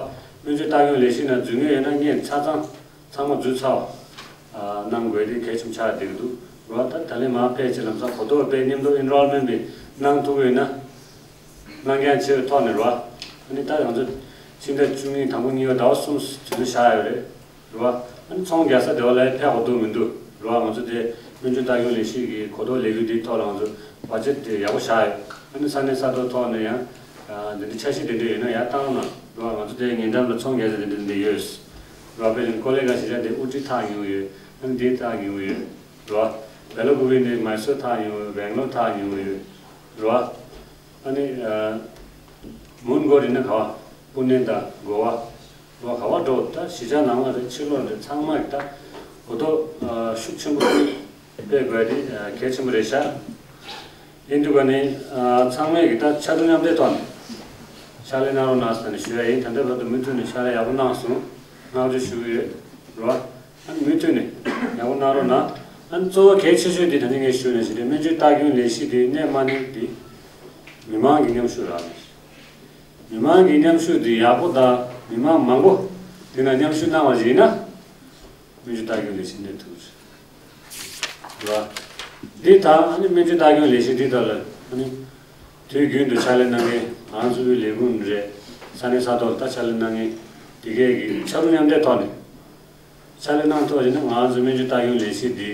སྨན་བཅོས་ལྟ་སྐྱོང་ལས་གཞི་ནང་འཛུལ་མཁན་ཡོད་ན་སྔས་ཆ་ཚང་། ཚང་མ་འཛུལ་ཚར་བ། ཨ་གནང་དགོས་དེ་གལ་ཆེན་པོ་ཆགས་བསྡད་ཀྱི་འདུག་རེད་བ། ད་ད་ལན་མར་ཕེབས་བྱས་ལམ་སང་གོ་རྟོགས་སྤེལ་མཉམ་དུ་ཨེན་རོལ་མེན་ཊི་གནང་ཐུབ་ཀྱི་ཡོད་ན། གནང་འགན་ཆེ་བའི་ཐོག་ནས་རེད་བ། ཨ་ནི་ད་ང་ཚོ་ཕྱི་ཟླ་བཅུ་གཉིས་དང་པོ་གཉིས་པ་ཟླ་བ་གསུམ་དུས་ཚོད་བཞག་ཡོད་རེད། རེད་བ། ཨ་ནི་ཚོང་རྒྱག་ས་དེ་བ་ལ་ཕེབས་དགོས་འདུག་མི་འདུག་རེད་བ། ང་ཚོ་དེ་སྨན་བཅོས་ལྟ་སྐྱོང་ལས་གཞི་གི་གོ་རྟོགས་ལས་འགུལ་འདིའི་ཐོག་ལ་ང་ཚོ་བར་ཆད་དེ་ཡག་པོ་བཞག་ཡོད། ཨ་ནི་ས་གནས་ས་ཐོག་ཐོག་ནས་ཡང་འདི་འདྲའི་འཆར་གཞི་དེ་འདྲ་ཡོད་ན་ཡར་བཏང་རོགས་གནང་། རེད་བ། ང་ཚོ་དེ་ཉེ་འགྲམ་ལ་ཚོང་རྒྱག་ས་དེ་འདྲ་འདི་ཡོད། རེད་བ། དཔེར་ན་ཀོ་ལི་གྷལ་གཞིས་ཆགས་དེ་ཨུ་ཊི་ཐག་ཉེ་བོ་ཡོད། ཨ་ནི་འདི་ཐག་ཉེ་བོ་ཡོད། རེད་བ། བེ་ལ་ཀུ་པི་ནས་མའི་སོར་ཐག་ཉེ་བོ་ཡོད། བེང་ལོར་ཐག་ཉེ་བོ་ཡོད། རེད་བ། ཨ་ནི་ཨ་མོན་གྷོ་རེད་ན་ག་བ། པུ་ནེ་དང་གོ་བ། རེད་བ། ག་བ་འགྲོ་ད་གཞིས་ཆགས་ནང་ལ་རེད། ཕྱི་ལོགས་རེད། ཚང་མ་གི་ད་གོ་རྟོགས་ཨ་ཤུགས་ཆེན་པོ་སྤེལ་དགོས་དེ་ཨ་གལ་ཆེན་པོ་རེད་ཤག་ཡིན་དུས་ཀ་ནི་ཨ་ཚང་མས་གི་ད་ཕྱར་གྲུ་མཉམ་འདེགས་ཐོག་ནས་ཕྱག་ལས་གནང་རོགས་གནང་ཟེར་ནས་ཞུ་ཡ་ཡིན། ད་ལྟའི་བར་དུ་མུ་མཐུད་ནས་ཕྱག་ལས་ཡག་པོ་གནང་སོང་། བསྔགས་བརྗོད་ཞུ་གི་ཡོད། རེད་བ། ཨ་ནི་མུ་མཐུད་ནས་ཡག་པོ་གནང་རོགས་གནང་། ཨ་ནི་གཙོ་བོ་གལ་ཆེ་ཤོས་དེ་ད་ནི་ངས་ཞུས་ནས་ཞུས་ཏེ་སྨན་བཅོས་ལྟ་སྐྱོང་ལས་གཞི་དེ་གནས་མ་གནས་དེ་མི་མང་གི་མཉམ་ཞུགས་རག་ལས། མི་མང་གི་མཉམ་ཞུགས་དེ་ཡག་པོ་དང་མི་མང་མང་པོ་དེ་ན་མཉམ་ཞུགས་གནང་བ་ཞིག་ཡིན་ན། སྨན་བཅོས་ལྟ་སྐྱོང་ལས་གཞི་གནས་ཐུབ་རེད་བ། འདི་དང་ཨ་ནི་སྨན་བཅོས་ལྟ་སྐྱོང་ལས་གཞི་འདི་དག་ལ་ཨ་ནི་དུས་རྒྱུན་དུ་ཕྱག་ལས་གནང་མཁན་ང་ཚོའི་ལས་ཁུངས་རེད། ས་གནས་ས་ཐོག་ལ་ད་ཕྱག་ལས་གནང་མཁན་དེ་གས་ཀྱི་ཕྱར་གྲུ་མཉམ་འདེགས་ཐོག་ནས་ཕྱག་ལས་གནང་ཐུབ་པ་ཡིན་ན་ང་ཚོའི་སྨན་བཅོས་ལྟ་སྐྱོང་ལས་གཞི་འདི་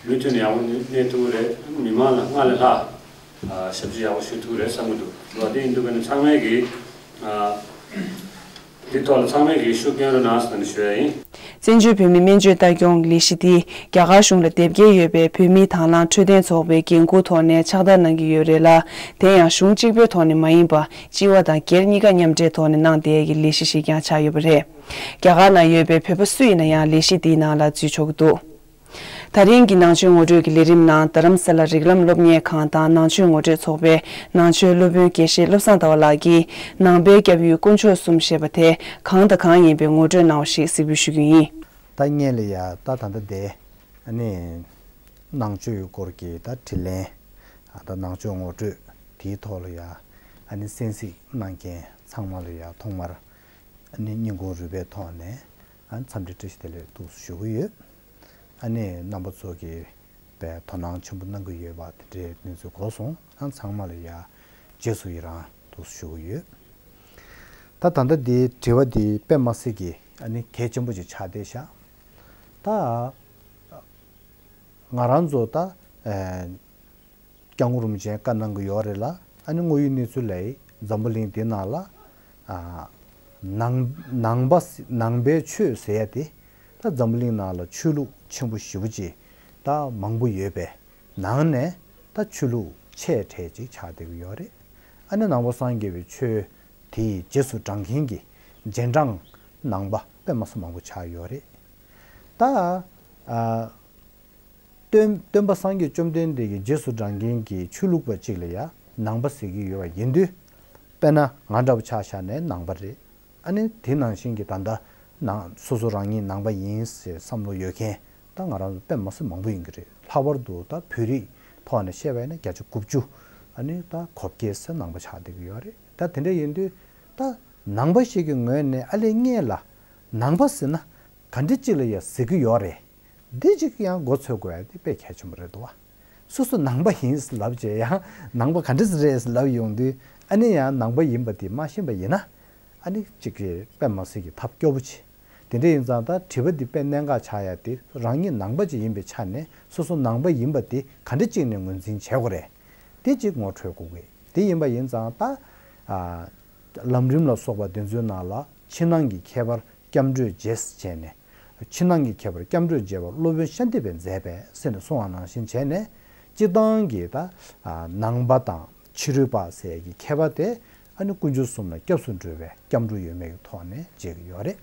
མུ་མཐུད་ནས་ཡག་པོ་གནས་ཐུབ་ཀྱི་རེད། མི་མང་ལ་སྔར་ལས་ལྷག་ཞབས་ཕྱི་ཡག་པོ་ཞུ་ཐུབ་ཀྱི་རེད་བསམ་གྱི་འདུག་རེད་བ། དེ་ཡིན་དུས་ཀ་ནས་ཚང་མས་ཀྱིས། འདི་ཐོག་ལ་ཚང་མས་ཀྱིས་ཤུགས་སྐྱོན་རོགས་གནང་ཟེར་ནས་ཞུ་ཡ་ཡིན། བཙན་བྱོལ་བོད་མིའི་སྨན་བཅོས་ལྟ་སྐྱོང་ལས་གཞི་འདི་རྒྱ་གར་གཞུང་ལ་དེབ་སྐྱེལ་ཡོད་པའི་བོད་མིའི་དང་བླངས་འཕྲོད་བསྟེན་ཚོགས་པའི་འགན་འཁུར་ཐོག་ནས་ཕྱག་བསྟར་གནང་གི་ཡོད་རེད་ལ། དེ་ཡང་གཞུང་གཅིག་པུའི་ཐོག་ནས་མ་ཡིན་པ་སྤྱི་བ་དང་སྒེར་གཉིས་ཀ་མཉམ་འབྲེལ་ཐོག་ནས་གནང་བསྡད་ཡ་གི་ལས་གཞི་ཞིག་ཀྱང་ཆགས་ཡོད་པ་རེད། རྒྱ་གར་ནང་ཡོད་པའི་བོད་པ་སུ་ཡིན་ན་ཡང་ལས་གཞི་འདིའི་ནང་ལ་འཛུལ་ཆོག་གི་འདུག་ད་རིང་གི་ནང་ཆོས་ངོ་སྤྲོད་ཀྱི་ལས་རིམ་ནང་རྡ་རམ་ས་ལ་རིགས་ལམ་སློབ་གཉེར་ཁང་དང་ནང་ཆོས་ངོ་སྤྲོད་ཚོགས་པའི་ནང་ཆོས་སློབ་དཔོན་དགེ་བཤེས་བློ་བཟང་ཟླ་བ་ལགས་ཀྱིས་ནང་པའི་སྐྱབས་ཡུལ་དཀོན་མཆོག་གསུམ་ཞེས་པ་དེ་གང་དང་གང་ཡིན་པའི་ངོ་སྤྲོད་གནང་བ་ཞིག་གཟིགས་འབུལ་ཞུ་རྒྱུ་ཡིན། ད་སྔོན་ལ་ཡ་ད་ད་ལྟ་དེ་ཨ་ནི་ནང་ཆོས་སྐོར་གྱི་ད་དྲི་ལན་ད་ནང་ཆོས་ངོ་སྤྲོད་དེའི་ཐོག་ལ་ཡ་ཨ་ནི་གསན་གཟིགས་གནང་མཁན་ཚང་མ་ལ་ཡ་ཐོག་མར་ཨ་ནི་སྙིང་ཁུང་རུས་པའི་ཐོག་ནས། ཨ་འཚམས་འདྲི་བཀྲ་ཤིས་བདེ་ལེགས་འདུག་ཞུ་གི་ཡོད། ཨ་ནི་རྣམ་པ་ཚོ་གིས་དཔེ་དོ་སྣང་ཆེན་པོ་གནང་གི་ཡོད་པ་དེ་འདྲའི་གནས་ཚུལ་གོ་སོང་། ཨ་ཚང་མ་ལ་ཡ་རྗེས་སུ་ཡི་རང་འདུག་ཞུ་གི་ཡོད། ད་ད་ལྟ་འདི་དྲི་བ་འདི་དཔེ་མ་སྲིད་ཀྱི་ཨ་ནི་གལ་ཆེན་པོ་ཅིག་ཆགས་བསྡད་ཤག་ད་ ང་རང་ཚོ་ད་ཨ་སྐྱབས་མགོན་རིན་པོ་ཆེས་བཀའ་གནང་གི་ཡོད་རེད་ལ། ཨ་ནི་དངོས་ཡོད་གནས་ཚུལ་ལ་འཛམ་བུ་གླིང་འདི་ནང་ལ་ཨ་ནང་པ་ནང་པའི་ཆོས་ཟེར་ཡ་དེ་ད་འཛམ་བུ་གླིང་ནང་ལ་ཆོས་ལུགས་ཆེན་པོ་ཞེ་པོ་ཅིག་ད་མང་པོ་ཡོད་པའི་ནང་ནས་ད་ཆོས་ལུགས་ཆེ་གྲས་ཅིག་ཆགས་བསྡད་ཀྱི་ཡོད་རེད། ཨ་ནི་ནང་པ་སངས་རྒྱས་པའི་ཆོས་དེའི་རྗེས་སུ་འབྲང་མཁན་གྱི་རྗེས་འབྲང་ནང་པ་དཔེ་མ་སྲིད་མང་པོ་ཆགས་ཡོད་རེད། ད་ཨ་སྟོན་སྟོན་པ་སངས་རྒྱས་བཅོམ་ལྡན་འདས་ཀྱི་རྗེས་སུ་འབྲང་མཁན་གྱི་ཆོས་ལུགས་པ་གཅིག་ལ་ཡང་ནང་པ་ཟེར་གྱི་ཡོད་པ་ཡིན་དུས། དཔེར་ན་ང་འདྲ་པོ་ཆ་བཞག་ནས་ནང་པ་རེད། ཨ་ནི་དེ་ནང་བཞིན་གྱི་ད་ལྟ་ནང་སོ་སོ་རང་ཉིད་ནང་པ་ཡིན་ཟེར་བསམ་བློ་ཡོད་མཁན་ད་ང་རང་ཚོ་དཔེ་མ་སྲིད་མང་པོ་ཡིན་གྱི་རེད། ལྷག་པར་དུ་ད་བོད་རིགས་ཐོག་ནས་བཤད་པ་ཡིན་ན་བརྒྱ་ཆ་དགུ་བཅུ་ཨ་ནི་ད་གོ་བརྒྱད་ཟེར་ནང་པ་ཆགས་བསྡད་ཀྱི་ཡོད་རེད། ད་དེ་འདྲ་ཡིན་དུས་ད་ནང་པ་ཞིག་གི་ངོས་ནས་ཨ་ལས་ངེས་ལ་ནང་པ་ཟེར་ན་ག་འདྲ་ཅིག་ལ་ཡང་ཟེར་གྱི་ཡོད་རེད། འདི་གཅིག་ཡང་མགོ་ཚོས་དགོས་ཡ་དེ་དཔེ་གལ་ཆེན་པོ་རེད་འདུག་བ། སོ་སོ་ནང་པ་ཡིན་ལབ་བྱས་ཡང་ནང་པ་ག་འདྲ་ཟིག་རེད་ལབ་ཡོང་དུས་ཨ་ནི་ཡང་ནང་པ་ཡིན་པ་དེ་མ་ཤེས་པ་ཡིན་ན་ཨ་ནི་གཅིག་གིས་དཔེ་མ་སྲིད་ཀྱི་ཐབས་སྐྱོ་པོ་ཆེ། དེ་འདྲ་ཡིན་ཙང་ད་དྲི་བ་འདི་དཔེ་གནད་འགག་ཆགས་ཡ་དེ་རང་ཉིད་ནང་པ་ཅིག་ཡིན་པའི་ཆ་ནས་སོ་སོ་ནང་པ་ཡིན་པ་དེ་ག་འདྲ་གཅིག་ནས་ངོས་འཛིན་བྱེད་དགོས་རེད། དེ་གཅིག་ངོ་འཕྲོད་དགོས་ཀྱི་དེ་ཡིན་པ་ཡིན་ཙང་ད་ཨ་ལམ་རིམ་ལ་སོགས་པ་དེ་ཚོའི་ནང་ལ་ཕྱི་ནང་གི་ཁྱད་པར་སྐྱབས་འགྲོས་རྗེས་བྱས་ནས། ཕྱི་ནང་གི་ཁྱད་པར་སྐྱབས་འགྲོས་རྗེས་པ་སློབ་དཔོན་ཤཱནྟི་པས་མཛད་པས་ཟེར་ནས་གསུངས་པ་ནང་བཞིན་བྱས་ནས་སྤྱིར་བཏང་གི་ད་ནང་པ་དང་ཕྱི་རོལ་པ་ཟེར་ཡ་གི་ཁྱད་པར་དེ་ཨ་ནི་དཀོན་མཆོག་གསུམ་ལ་སྐྱབས་སུ་འགྲོ་བའི་སྐྱབས་འགྲོ་ཡོད་མེད་ཀྱི་ཐོག་ནས་འབྱེད་ཀྱི་ཡོད་རེད།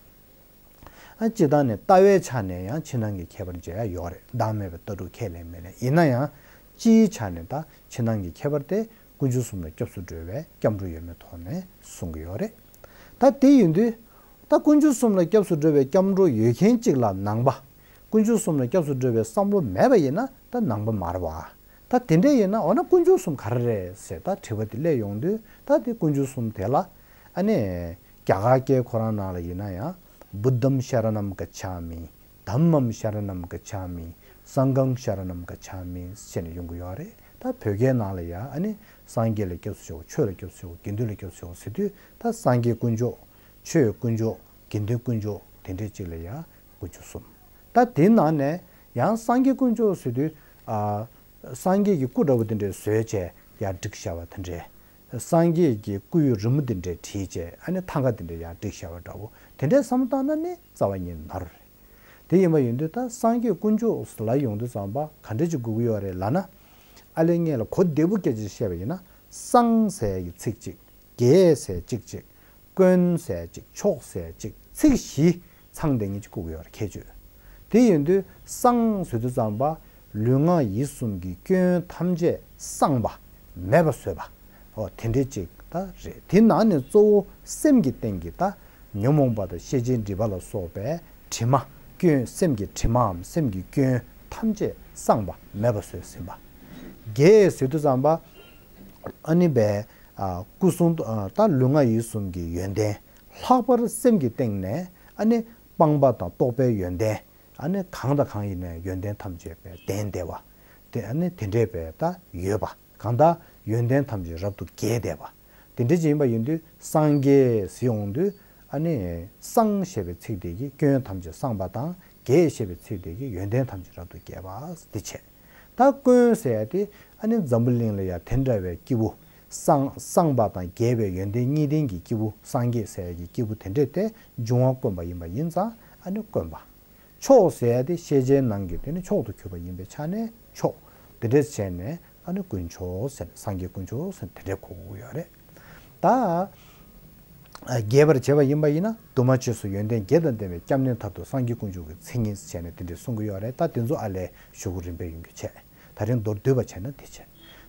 ཨ་སྤྱིར་བཏང་ནས་ལྟ་བའི་ཆ་ནས་ཡང་ཕྱི་ནང་གི་ཁྱད་པར་འབྱེད་ཡ་ཡོད་རེད། བདག་མེད་པའི་ལྟ་གྲུབ་ཁས་ལེན་མི་ལེན་ཡིན་ན་ཡང་སྤྱིའི་ཆ་ནས་ད་ཕྱི་ནང་གི་ཁྱད་པར་དེ་དཀོན་མཆོག་གསུམ་ལ་སྐྱབས་སུ་འགྲོ་བའི་སྐྱབས་འགྲོ་ཡོད་མེད་ཐོག་ནས་གསུང་གི་ཡོད་རེད། ད་དེ་ཡིན་དུས། ད་དཀོན་མཆོག་གསུམ་ལ་སྐྱབས་སུ་འགྲོ་བའི་སྐྱབས་འགྲོ་ཡོད་མཁན་གཅིག་ལ་ནང་པ། དཀོན་མཆོག་གསུམ་ལ་སྐྱབས་སུ་འགྲོ་བའི་བསམ་བློ་མེད་པ་ཡིན་ན་ད་ནང་པ་མ་རེད་བ། ད་དེ་འདྲ་ཡིན་ན་འོ་ན་དཀོན་མཆོག་གསུམ་ག་རེ་རེད་ཟེར་ད་དྲི་བ་དེ་སླེབས་ཡོང་དུས་ད་དེ་དཀོན་མཆོག་གསུམ་དེ་ལ་ཨ་ནི་རྒྱ་གར་སྐད་ཁོ་རང་ནང་ལ་ཡིན་ན་ཡང་Buddham Sharanam Gacchami, Dhammam Sharanam Gacchami, Sangham Sharanam Gacchami ཟེར་ནས་ཡོང་གི་ཡོད་རེད། ད་བོད་སྐད་ནང་ལ་ཡང་ཨ་ནི་སངས་རྒྱས་ལ་སྐྱབས་སུ་མཆིའོ། ཆོས་ལ་སྐྱབས་སུ་མཆིའོ། དགེ་འདུན་ལ་སྐྱབས་སུ་མཆིའོ་ཟེར་དུས་ད་སངས་རྒྱས་དཀོན་མཆོག་ཆོས་དཀོན་མཆོག་དགེ་འདུན་དཀོན་མཆོག་དེ་འདྲས་གཅིག་ལ་ཡང་དཀོན་མཆོག་གསུམ། ད་དེའི་ནང་ནས་ཡང་སངས་རྒྱས་དཀོན་མཆོག་ཟེར་དུས་ཨ་སངས་རྒྱས་ཀྱི་སྐུ་འདྲ་པོ་དེ་འདྲས་བཟོས་བྱས་ཡར་བསྒྲིགས་བཞག་པ་དེ་འདྲས། སངས་རྒྱས་ཀྱི་སྐུའི་རི་མོ་དེ་འདྲས་བྲིས་བྱས་ཨ་ནི་ཐང་ག་དེ་འདྲས་ཡར་བསྒྲིགས་བཞག་པ་འདྲ་པོ་དེ་འདྲས་བསམ་བློ་བཏང་ན་ནི་རྩ་བ་ཉིད་ནོར་རེད། དེ་ཡིན་པ་ཡིན་དུས་ད་སངས་རྒྱས་དཀོན་མཆོག་ལ་ཡོང་དུས་ཙམ་པ་ག་འདྲས་ཅིག་དགོས་ཀྱི་ཡོད་རེད་ལབ་ན། ཨ་ལས་ངས་ལ་གོ་བདེ་པོ་སྐད་ཆ་བཤད་པ་ཡིན་ན་སངས་ཟེར་ཡ་གི་ཚིག་གཅིག་རྒྱས་ཟེར་གཅིག་གཅིག་དཀོན་ཟེར་གཅིག་ཕྱོགས་ཟེར་གཅིག་ཚིག་བཞི་ཚང་བསྡད་མཁན་གཅིག་དགོས་ཀྱི་ཡོད་རེད་ཁྱད་ཆོས། དེ་ཡིན་དུས་སངས་ཟེར་དུས་ཙམ་པ་ལུས་ངག་ཡིད་གསུམ་གྱི་སྐྱོན་ཐམས་ཅད་སངས་པ་མེད་པ་བཟོས་པ། ཨོ་དེ་འདྲས་ཅིག་ད་རེད། དེ་ནང་ནས་གཙོ་བོ་སེམས་ཀྱི་སྟེང་གི་ད་ཉོན་མོངས་པ་དང་ཤེས་བྱའི་སྒྲིབ་པ་ལ་སོགས་པའི་དྲི་མ་སྐྱོན་སེམས་ཀྱི་དྲི་མའམ་སེམས་ཀྱི་སྐྱོན་ཐམས་ཅད་སངས་པ་མེད་པ་བཟོས་ཟིན་པ། རྒྱས་ཟེར་དུས་ཙམ་པ་ཨ་ནི་བས་ཨ་སྐུ་གསུང་ཨ་ད་ལུས་ངག་ཡིད་གསུམ་གྱི་ཡོན་ཏན་ལྷག་པར་སེམས་ཀྱི་སྟེང་ནས་ཨ་ནི་སྤངས་པ་དང་རྟོགས་པའི་ཡོན་ཏན་ཨ་ནི་གང་དང་གང་ཡིན་ནའི་ཡོན་ཏན་ཐམས་ཅད་པའི་ལྡན་བསྡད་པ། དེ་ཨ་ནི་དེ་འདྲས་པའི་ད་ཡོད་པ་གང་ལྟར་ཡོན་ཏན་ཐམས་ཅད་རབ་ཏུ་རྒྱས་བསྡད་པ། དེ་འདྲས་ཅིག་ཡིན་པ་ཡིན་དུས་སངས་རྒྱས་ཟེར་ཡོང་དུས་ཨ་ནི་སངས་ཞེས་པའི་ཚིག་དེ་གིས་སྐྱོན་ཐམས་ཅད་སངས་པ་དང་རྒྱས་ཞེས་པའི་ཚིག་དེ་གིས་ཡོན་ཏན་ཐམས་ཅད་རབ་ཏུ་རྒྱས་པ་འདི་བྱས། ད་དཀོན་ཟེར་ཡ་དེ་ཨ་ནི་འཛམ་བུ་གླིང་ལ་ཡ་དེ་འདྲ་བའི་སྐྱེས་བུ་སངས་སངས་པ་དང་རྒྱས་པའི་ཡོན་ཏན་གཉིས་ལྡན་གྱི་སྐྱེས་བུ་སངས་རྒྱས་ཟེར་ཡ་གི་སྐྱེས་བུ་དེ་འདྲས་དེ་འབྱུང་བ་དཀོན་པ་ཡིན་པ་ཡིན་ཙང་ཨ་ནི་དཀོན་པ། མཆོག་ཟེར་ཡ་དེ་ཤེས་བྱའི་ནང་གི་དེ་ནི་མཆོག་ཏུ་གྱུར་པ་ཡིན་པའི་ཆ་ནས་མཆོག་དེ་འདྲས་བྱས་ནས་ཨ་ནི་དཀོན་མཆོག་ཟེར་ནས་སངས་རྒྱས་དཀོན་མཆོག་ཟེར་ནས་དེ་འདྲས་གོ་དགོས་ཀྱི་ཡོད་རེད། ད། རྒྱས་པར་བྱས་པ་ཡིན་པ་ཡིན་ན་དུ་མ་རྗེས་སུ་ཡོན་ཏན་བརྒྱད་དང་ལྡན་པའི་སྐྱབས་གནས་མཐར་ཐུག་སངས་རྒྱས་དཀོན་མཆོག་གི་མཚན་ཉིད་ཟེར་ནས་དེ་འདྲས་གསུང་གི་ཡོད་རེད། ད་དེ་ཚོ་ཨ་ལས་ཞུ་གི་རིམ་པས་ཡོང་རྒྱུ་བྱས། ད་རིང་མདོར་བསྡུས་པ་བྱས་ན་དེ་བྱས།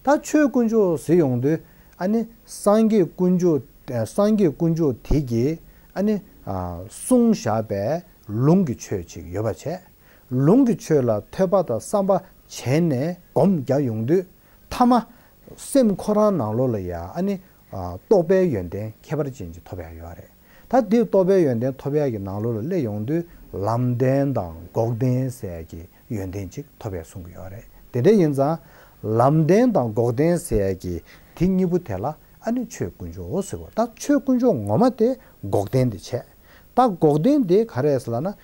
ད་ཆོས་དཀོན་མཆོག་ཟེར་ཡོང་དུས་ཨ་ནི་སངས་རྒྱས་དཀོན་མཆོག་སངས་རྒྱས་དཀོན་མཆོག་དེ་གིས་ཨ་ནི་གསུངས་བཞག་པའི་ལུང་གི་ཆོས་ཅིག་ཡོད་པ་བྱས། ལུང་གི་ཆོས་ལ་ཐོས་པ་དང་བསམ་པ་བྱས་ནས་སྒོམ་རྒྱག་ཡོང་དུས་ཐ་མ་སེམས་ཁོ་རང་ནང་ལོགས་ལ་ཡ་ཨ་ནི་རྟོགས་པའི་ཡོན་ཏན་ཁྱད་པར་ཅན་ཅིག་ཐོབ་ཡ་ཡོད་རེད། ད་འདི་རྟོགས་པའི་ཡོན་ཏན་ཐོབ་ཡ་གི་ནང་ལོགས་ལ་སླེབས་ཡོང་དུས་ལམ་བདེན་དང་འགོག་བདེན་ཟེར་ཡ་གི་ཡོན་ཏན་ཅིག་ཐོབ་ཡ་གསུང་གི་ཡོད་རེད། དེ་འདྲ་ཡིན་ཙང་ལམ་བདེན་དང་འགོག་བདེན་ཟེར་ཡ་གི་དེ་གཉིས་པོ་དེ་ལ་ཨ་ནི་ཆོས་དཀོན་མཆོག་ཟེར་བ། ད་ཆོས་དཀོན་མཆོག་ངོ་མ་དེ་འགོག་བདེན་དེ་བྱས། ད་འགོག་བདེན་དེ་ག་རེ་ཟེར་ལབ་ན།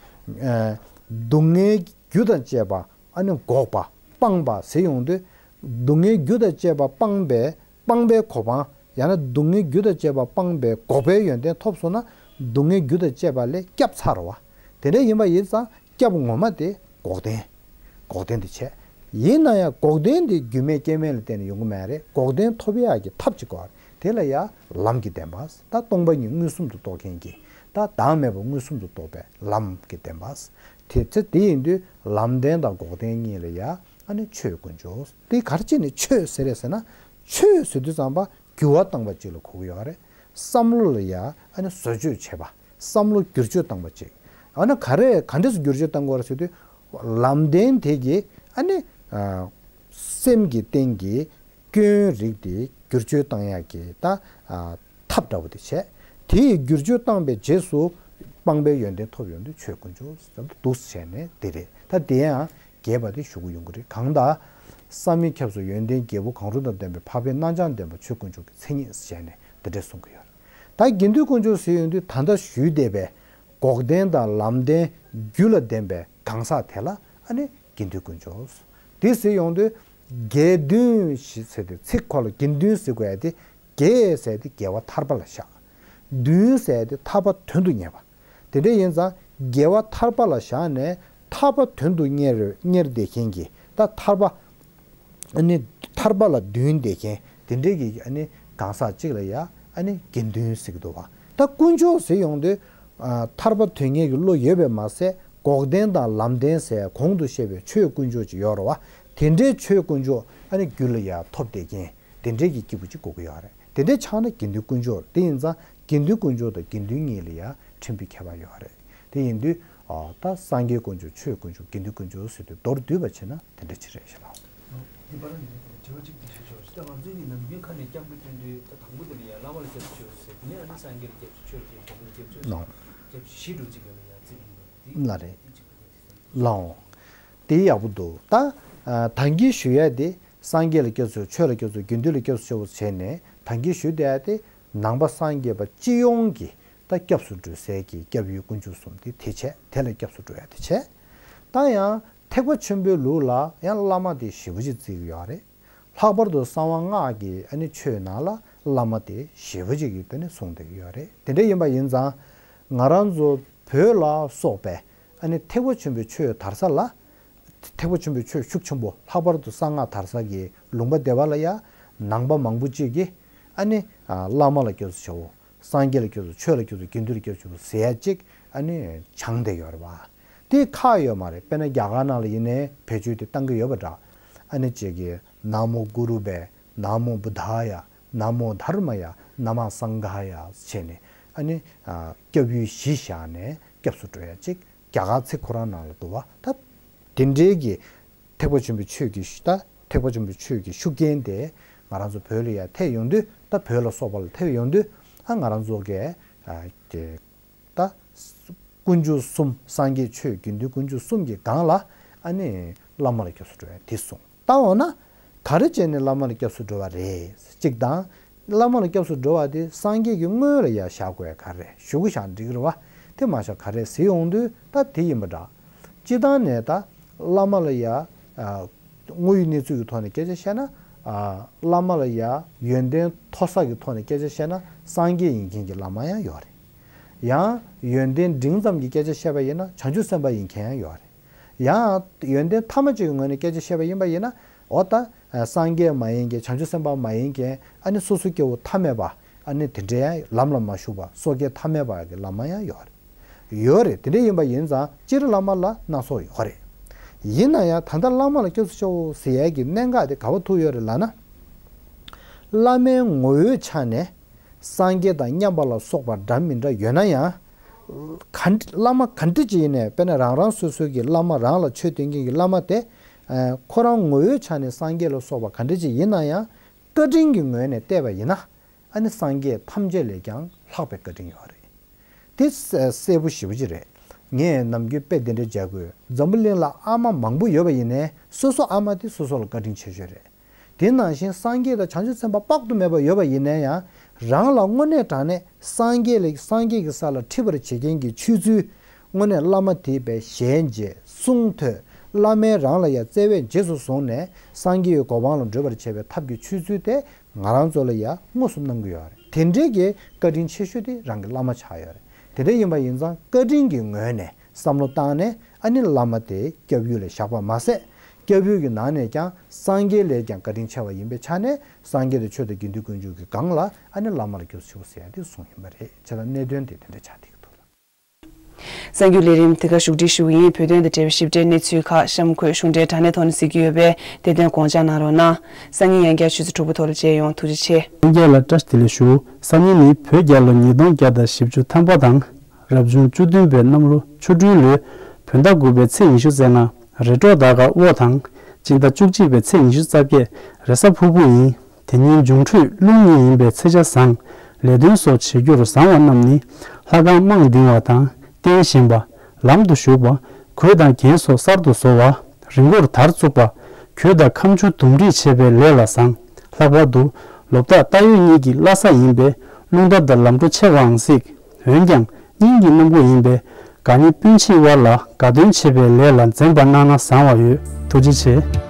སྡུག་བསྔལ་རྒྱུ་དང་བཅས་པ་ཨ་ནི་འགོག་པ། སྤངས་པ་ཟེར་ཡོང་དུས། སྡུག་བསྔལ་རྒྱུ་དང་བཅས་པ་སྤངས་པའི་སྤངས་པའི་གོ་འཕང་། ཡང་ན་སྡུག་བསྔལ་རྒྱུ་དང་བཅས་པ་སྤངས་པའི་འགོག་པའི་ཡོན་ཏན་ཐོབ་སོང་ན། སྡུག་བསྔལ་རྒྱུ་དང་བཅས་པ་ལས་སྐྱབས་ཚར་བ། དེ་འདྲ་ཡིན་པ་ཡིན་ཙང་སྐྱབས་ངོ་མ་དེ་འགོག་བདེན། འགོག་བདེན་དེ་བྱས། ཡིན་ན་ཡང་འགོག་བདེན་དེ་རྒྱུ་མེད་རྐྱེན་མེད་ལ་བརྟེན་ནས་ཡོང་གི་མེད་རེད། འགོག་བདེན་ཐོབ་ཡག་གི་ཐབས་ཅིག་དགོས་རེད། དེ་ལ་ཡང་ལམ་གྱི་བདེན་པ། ད་སྟོང་པ་ཉིད་མངོན་སུམ་དུ་རྟོགས་མཁན་གྱི། ད་བདག་མེད་པ་མངོན་སུམ་དུ་རྟོགས་པའི་ལམ་གྱི་བདེན་པ། དེ་ཚེ་དེ་ཡིན་དུས་ལམ་བདེན་དང་འགོག་བདེན་གཉིས་ལ་ཡང་ཨ་ནི་ཆོས་དཀོན་མཆོག་དེ་ག་རེ་བྱས་ནས་ཆོས་ཟེར་རེད་ཟེར་ན། ཆོས་ཟེར་དུས་ཙམ་པ་འགྱུར་བ་བཏང་བ་ཅིག་ལ་གོ་གི་ཡོད་རེད། བསམ་བློ་ལ་ཡང་ཨ་ནི་བཟོ་བཅོས་བྱེད་པ། བསམ་བློ་བསྒྱུར་བཅོས་བཏང་བ་ཅིག་ཨ་ནི་ག་རེ་ག་འདྲས་སེ་བསྒྱུར་བཅོས་བཏང་དགོས་རེད་ཟེར་དུས། ལམ་བདེན་དེ་གི་ཨ་ནི་ཨ་སེམས་ཀྱི་སྟེང་གི་སྐྱོན་རིགས་དེ་བསྒྱུར་བཅོས་བཏང་ཡག་གི་ད་ཨ་ཐབས་འདྲ་བོ་དེ་བྱས། དེ་ཡི་བསྒྱུར་བཅོས་བཏང་པའི་རྗེས་སུ་སྤངས་པའི་ཡོན་ཏན་ཐོབ་ཡོང་དུས་ཆོས་དཀོན་མཆོག་ཟེར་དུ་འདུག་བྱས་ནས་དེ་རེད། ད་དེ་ཡང་རྒྱས་པ་དེ་ཞུ་གི་ཡོང་གི་རེད། གང་ལྟར་བསམ་ཡས་ཁྱབ་སོགས་ཡོན་ཏན་བརྒྱད་པོ་གང་རུང་དང་ལྡན་པའི་འཕགས་པའི་རྣམ་གྲངས་ལྡན་པ་ཆོས་དཀོན་མཆོག་གི་མཚན་ཉིད་ཟེར་ནས་དེ་འདྲས་གསུང་གི་ཡོད་རེད། ད་དགེ་འདུན་དཀོན་མཆོག་ཟེར་ཡོང་དུས་ད་ལྟ་ཞུས་བསྡད་པའི་འགོག་བདེན་དང་ལམ་བདེན་རྒྱུ་ལ་ལྡན་པའི་གང་ཟག་དེ་ལ་ཨ་ནི་དགེ་འདུན་དཀོན་མཆོག་དེ་ཟེར་ཡོང་དུས། དགེ་འདུན་ཞེས་ཟེར་ཏེ་ཚིག་ཁོ་ལ་དགེ་འདུན་ཟེར་དགོས་ཡ་དེ། དགེ་ཟེར་ཏེ་དགེ་བ་ཐར་པ་ལ་བཞག་འདུན་ཟེར་ཏེ་ཐར་པ་དོན་དུ་གཉེར་བ། དེ་འདྲ་ཡིན་ཙང་དགེ་བ་ཐར་པ་ལ་བཞག་ནས་ཐར་པ་དོན་དུ་གཉེར་གཉེར་བསྡད་མཁན་གྱི་ད་ཐར་པ། ཨ་ནི་ཐར་པ་ལ་འདུན་བསྡད་མཁན་དེ་འདྲའི་གི་ཨ་ནི་གང་ཟག་ཅིག་ལ་ཡ་ཨ་ནི་དགེ་འདུན་ཟེར་གི་འདུག་བ། ད་དཀོན་མཆོག་ཟེར་ཡོང་དུས། ཨ་ཐར་པ་དོན་གཉེར་གྱི་བློ་ཡོད་པས་མ་ཟད། འགོག་བདེན་དང་ལམ་བདེན་ཟེར་གོང་དུ་བཤད་པའི་ཆོས་དཀོན་མཆོག་ཅིག་ཡོད་རེད་བ། དེ་འདྲའི་ཆོས་དཀོན་མཆོག་ཨ་ནི་རྒྱུད་ལ་ཡ་ཐོབ་བསྡད་མཁན་དེ་འདྲའི་གི་སྐྱེས་བུ་ཅིག་དགོས་ཀྱི་ཡོད་རེད། དེ་འདྲའི་ཆགས་ན་དགེ་འདུན་དཀོན་མཆོག་དེ་ཡིན་ཙང་དགེ་འདུན་དཀོན་མཆོག་དང་དགེ་འདུན་གཉིས་ལ་ཡ་ཕྲན་བུའི་ཁྱད་པར་ཡོད་རེད། དེ་ཡིན་དུས། ཨ་ད་སངས་རྒྱས་དཀོན་མཆོག་ཆོས་དཀོན་མཆོག་དགེ་འདུན་དཀོན་མཆོག་ཟེར་དུས་མདོར་བསྡུས་པ་བྱས་ན་དེ་འདྲ་ཅིག་རེད་ཤག་ལགས། འདི་པར་ནས་དྲི་བ་གཅིག་འདི་ཞུ་ཆོག་ད་ང་ཚོའི་གི་ནམ་རྒྱུན་ཁ་ནས་སྐྱབས་འགྲོ་བསྟེན་དུས་ད་དང་པོ་དེ་ལ་ཡང་བླ་མ་ལ་སྐྱབས་སུ་མཆིའོ་ཟེར། དེ་ནས་ཨ་ནི་སངས་རྒྱས་ལ་སྐྱབས་སུ་མཆིའོ་ཟེར། དགེ་འདུན་ལ་སྐྱབས་སུ་མཆིའོ་ཟེར། ནོ། སྐྱབས་སུ་མཆི་འགྲོ་གཅིག་ལ་ཡང་རྩིས་ཡིན་པ་འདི་ལ་རེད། འདི་གཅིག་པུ་རེད། ལའོ། དེ་ཡག་པོ་འདུག་ད་ཨ་ད་གིན་ཞུ་ཡ་དེ་སངས་རྒྱས་ལ་སྐྱབས་སུ་མཆིའོ། ཆོས་ལ་སྐྱབས་སུ་མཆིའོ། དགེ་འདུན་ལ་སྐྱབས་སུ་མཆིའོ་བྱས་ནས་ད་གིན་ཞུ་བསྡད་ཡ་དེ་ནང་པ་སངས་རྒྱས་པ་སྤྱི་ཡོངས་ཀྱི་ད་སྐྱབས་སུ་འགྲོ་སའི་གི་སྐྱབས་ཡུལ་དཀོན་མཆོག་གསུམ་དེ་དེ་བྱས། དེ་ལ་སྐྱབས་སུ་འགྲོ་ཡ་དེ་བྱས། ད་ཡང་ཐེག་པ་ཆེན་པོའི་ལུགས་ལ་ཡང་བླ་མ་དེ་ཞེ་པོ་ཅིག་བརྩི་གི་ཡོད་རེད། ལྷག་པར་དུ་གསང་བ་སྔགས་ཀྱི་ཨ་ནི་ཆོས་ནང་ལ་བླ་མ་དེ་ཞེ་པོ་ཅིག་གིས་དེ་ནི་གསུངས་བསྡད་ཀྱི་ཡོད་རེད། དེ་འདྲ་ཡིན་པ་ཡིན་ཙང་ང་རང་ཚོ་བོད་ལ་སོགས་པའི་ཨ་ནི་ཐེག་པ་ཆེན་པོའི་ཆོས་དར་ས་ལ། ཐེག་པ་ཆེན་པོའི་ཆོས་ཤུགས་ཆེན་པོ་ལྷག་པར་དུ་གསང་སྔགས་དར་ས་གི་ལུང་པ་སྡེ་པ་ལ་ཡང་ནང་པ་མང་པོ་ཅིག་གིས་ཨ་ནི་ཨ་བླ་མ་ལ་སྐྱབས་སུ་མཆིའོ། སངས་རྒྱས་ལ་སྐྱབས་སུ། ཆོས་ལ་སྐྱབས་སུ། དགེ་འདུན་ལ་སྐྱབས་སུ་མཆིའོ་ཟེར་ཡ་ཅིག་ཨ་ནི་སྦྱངས་བསྡད་ཡོད་རེད་བ། དེ་ཁག་ཡོད་མ་རེད། དཔེར་ན་རྒྱ་གར་ནང་ལ་ཡིན་ནའི་བེད་སྤྱོད་དེ་བཏང་གི་ཡོད་པ་འདྲ། ཨ་ནི་ཅིག་གིས་ན་མོ་གུ་རུ་བྷྱ། ན་མོ་བུདྡྷཱ་ཡ། ན་མོ་དྷརྨཱ་ཡ། ན་མོ་སངྒྷཱ་ཡ་བྱས་ནས་ཨ་ནི་ཨ་སྐྱབས་ཡུལ་བཞི་བཞག་ནས་སྐྱབས་སུ་འགྲོ་ཡ་ཅིག་རྒྱ་གར་ཚིག་ཁོ་རང་ནང་ལ་འདུག་བ། ད་དེ་འདྲའི་གི་ཐེག་པ་ཆེན་པོའི་ཆོས་ཀྱི་ཤུ་ད་ཐེག་པ་ཆེན་པོའི་ཆོས་ཀྱི་ཤུགས་རྐྱེན་དེ་ང་རང་ཚོ་བོད་ལ་ཡར་ཐེབས་ཡོང་དུས། ད་བོད་ལ་སོགས་པ་ལ་ཐེབས་ཡོང་དུས། ཨ་ང་རང་ཚོ་གི་ཨ་དེ་ད་དཀོན་མཆོག་གསུམ། སངས་རྒྱས་ཆོས་དགེ་འདུན་དཀོན་མཆོག་གསུམ་གྱི་སྒང་ལ་ཨ་ནི་བླ་མ་ལ་སྐྱབས་སུ་འགྲོ་ཡ་དེ་གསུངས། ད་འོ་ན་ག་རེ་བྱས་ནས་བླ་མ་ལ་སྐྱབས་སུ་འགྲོ་བ་རེད། གཅིག་དང་། བླ་མ་ལ་སྐྱབས་སུ་འགྲོ་བ་དེ་སངས་རྒྱས་ཀྱི་སྔོན་ལ་ཡར་བཞག་དགོས་ཡ་ག་རེ་རེད། གཞུག་གུ་བཞག་འགྲིག་གི་རེད་བ། དེ་མ་བཞག་ག་རེ་ཟེར་ཡོང་དུས། ད་དེ་ཡིན་པ་འདྲ། སྤྱིར་བཏང་ནས་ད་བླ་མ་ལ་ཡ་ཨ་དངོས་ཡོད་གནས་ཚུལ་གྱི་ཐོག་ནས་སྐད་ཆ་བཤད་ན། ཨ་བླ་མ་ལ་ཡ་ཡོན་ཏན་མཐོ་ས་གི་ཐོག་ནས་སྐད་ཆ་བཤད་ན་སངས་རྒྱས་ཡིན་མཁན་གྱི་བླ་མ་ཡང་ཡོད་རེད། ཡང་ཡོན་ཏན་འབྲིང་ཙམ་གྱི་སྐད་ཆ་བཤད་པ་ཡིན་ན་བྱང་ཆུབ་སེམས་དཔའ་ཡིན་མཁན་ཡང་ཡོད་རེད། ཡང་ཡོན་ཏན་ཐ་མ་གཅིག་གི་ངོས་ནས་སྐད་ཆ་བཤད་པ་ཡིན་པ་ཡིན་ན། འོ་ད་སངས་རྒྱས་མ་ཡིན་མཁན། བྱང་ཆུབ་སེམས་དཔའ་མ་ཡིན་མཁན། ཨ་ནི་སོ་སོ་སྐྱེ་བོ་ཐ་མལ་པ། ཨ་ནི་དེ་འདྲའི་ཡང་ལམ་ལ་མ་ཞུགས་པ་སོ་སྐྱེ་ཐ་མལ་པ་གི་བླ་མ་ཡང་ཡོད་རེད། ཡོད་རེད། དེ་འདྲ་ཡིན་པ་ཡིན་ཙང་སྤྱིར་བླ་མ་ལ་སྣ་ཚོགས་ཡོད་རེད། ཡིན་ན་ཡང་ད་ལྟ་བླ་མ་ལ་སྐྱབས་སུ་མཆིའོ་ཟེར་ཡས་ཀྱི་གནད་འགག་དེ་ག་པར་ཐུག་ཡོད་རེད་ལབ་ན། བླ་མའི་ངོ་བོའི་ཆ་ནས་སངས་རྒྱས་དང་མཉམ་པ་ལ་སོགས་པ་འདྲ་མི་འདྲ་ཡོད་ན་ཡང་། ག་འདྲ་བླ་མ་ག་འདྲ་ཅིག་ཡིན་ནའི། དཔེར་ན་རང་རང་སོ་སོའི་གི་བླ་མ། རང་ལ་ཆོས་སྟོན་མཁན་གྱི་བླ་མ་དེ། ཨ་ཁོ་རང་ངོ་བོའི་ཆ་ནས་སངས་རྒྱས་ལ་སོགས་པ་ག་འདྲ་ཅིག་ཡིན་ན་ཡང་། བཀའ་དྲིན་གྱི་ངོས་ནས་བལྟས་པ་ཡིན་ན། ཨ་ནི་སངས་རྒྱས་ཐམས་ཅད་ལས་ཀྱང་ལྷག་པའི་བཀའ་དྲིན་ཡོད་རེད། དེ་གསལ་པོ་ཞེ་པོ་ཅིག་རེད། ངས་ནམ་རྒྱུན་དཔེ་འདི་འདྲ་བྱ་དགོས། འཛམ་བུ་གླིང་ལ་ཨ་མ་མང་པོ་ཡོད་པ་ཡིན་ནའི། སོ་སོ་ཨ་མ་དེ་སོ་སོ་ལ་བཀའ་དྲིན་ཆེ་ཤོས་རེད། དེ་ནང་བཞིན་སངས་རྒྱས་དང་བྱང་ཆུབ་སེམས་དཔའ་དཔག་ཏུ་མེད་པ་ཡོད་པ་ཡིན་ན་ཡང་། རང་ལ་དངོས་གནས་དྲང་གནས་སངས་རྒྱས་ལ། སངས་རྒྱས་ཀྱི་ས་ལ་ཁྲིད་པར་བྱེད་མཁན་གྱི་ཆོས་ཚུལ། དངོས་གནས་བླ་མ་དེས་པའི་ཞལ་མཇལ། གསུང་ཐོས། བླ་མས་རང་ལ་ཡང་བརྩེ་བས་རྗེས་སུ་བཟུང་ནས་སངས་རྒྱས་ཀྱི་གོ་འཕང་ལ་བགྲོད་པར་བྱེད་པའི་ཐབས་ཀྱི་ཆོས་ཚུལ་དེ་ང་རང་ཚོ་ལ་ཡང་མངོན་སུམ་གནང་གི་ཡོད་རེད། དེ་འདྲའི་གི་བཀའ་དྲིན་ཆེ་ཤོས་དེ་རང་གི་བླ་མ་ཆགས་ཡོད་རེད། དེ་འདྲ་ཡིན་པ་ཡིན་ཙང་བཀའ་དྲིན་གྱི་ངོས་ནས་བསམ་བློ་བཏང་ནས་ཨ་ནི་བླ་མ་དེ་སྐྱབས་ཡུལ་ལ་བཞག་པ་མ་ཟད། སྐྱབས་ཡུལ་གྱི་ནང་ནས་ཀྱང་སངས་རྒྱས་ལས་ཀྱང་བཀའ་དྲིན་ཆེ་བ་ཡིན་པའི་ཆ་ནས་སངས་རྒྱས་དང་ཆོས་དང་དགེ་འདུན་དཀོན་མཆོག་གི་སྒང་ལ་ཨ་ནི་བླ་མ་ལ་སྐྱབས་སུ་མཆིའོ་ཟེར་ཡ་དེ་གསུངས་ཡིན་པ་རེད། བྱས་ཙང་གནད་དོན་དེ་དེ་འདྲ་ཆགས་བསྡད་ཀྱི་འདུག་ལ། གསར་འགྱུར་ལས་རིམ་དེ་ག་བཞུགས་སྒྲིག་ཞུ་གི་ཡིན། བོད་དོན་དང་འབྲེལ་བའི་ཞིབ་ཕྲའི་གནས་ཚུལ་ཁག་གཤམ་འཁོད་གཞུང་འབྲེལ་དྲ་གནས་ཐོག་ནས་གཟིགས་ཀྱི་ཡོད་པས་དེ་དོན་དགོངས་འཇགས་གནང་རོགས་གནང་། སང་ཉིན་ཡང་བསྐྱར་ཆུ་ཚོད་དྲུག་པ་ཐོག་ལ་མཇལ་ཡོང་། ཐུགས་རྗེ་ཆེ། ལྷན་རྒྱས་ལ་བཀྲ་ཤིས་བདེ་ལེགས་ཞུ། སང་ཉིན་ནི་བོད་རྒྱལ་ལོ་ཉིས་སྟོང་བརྒྱ་དང་བཞི་བཅུ་ཐམ་པ་དང་། རབ་བྱུང་བཅུ་བདུན་པའི་གནམ་ལོ་ཆུ་སྦྲུལ་ལོའི་བོད་ཟླ་དགུ་པའི་ཚེས་ཉི་ཤུ་རྩ་ལྔ། རེས་གྲོགས་ཟླ་སྐར་དབོ་དང་། སྤྱི་ཟླ་བཅུ་གཅིག་པའི་ཚེས་ཉི་ཤུ་རྩ་བརྒྱད། རེས་གཟའ་ཕུར་བུ་ཡིན། དེ་ཉིན་འབྱུང་འཕྲོད་རླུང་ཉིན་ཡིན་པས་ཚེས་ཆ་བཟང་། ལས་དོན་སོགས་བྱེད་རྒྱུར་བཟང་བ་རྣམས་ནི། ལྷ་ཁང་དམངས་གདིང་བ་དང་། རྟེན་བཞེངས་པ། ལམ་དུ་ཞུགས་པ། གོས་དང་རྒྱན་སོགས་གསར་དུ་བཟོ་བ། རི་མགོར་དར་བཙུགས་པ། གོས་དང་ཁ་མཆུ་དུམ་སྒྲིག་བྱེད་པའི་ལས་ལ་བཟང་། ལྷག་པར་དུ། ལོ་བདག་རྟ་ཡོས་གཉིས་ཀྱི་བླ་གཟའ་ཡིན་པས། རླུང་རྟ་དང་ལམ་འགྲོ་ཆེ་བའང་སྲིད། འོན་ཀྱང་། སྙིང་གི་གནམ་སྒོ་ཡིན་པས། དགའ་ཉེ་སྤུན་མཆེད་དབར་ལ་དགའ་སྟོན་བྱེད་པའི་ལས་ལ་འཛེམ་པ་གནང་ན་བཟང་བ་ཡོད། ཐུགས་རྗེ་ཆེ།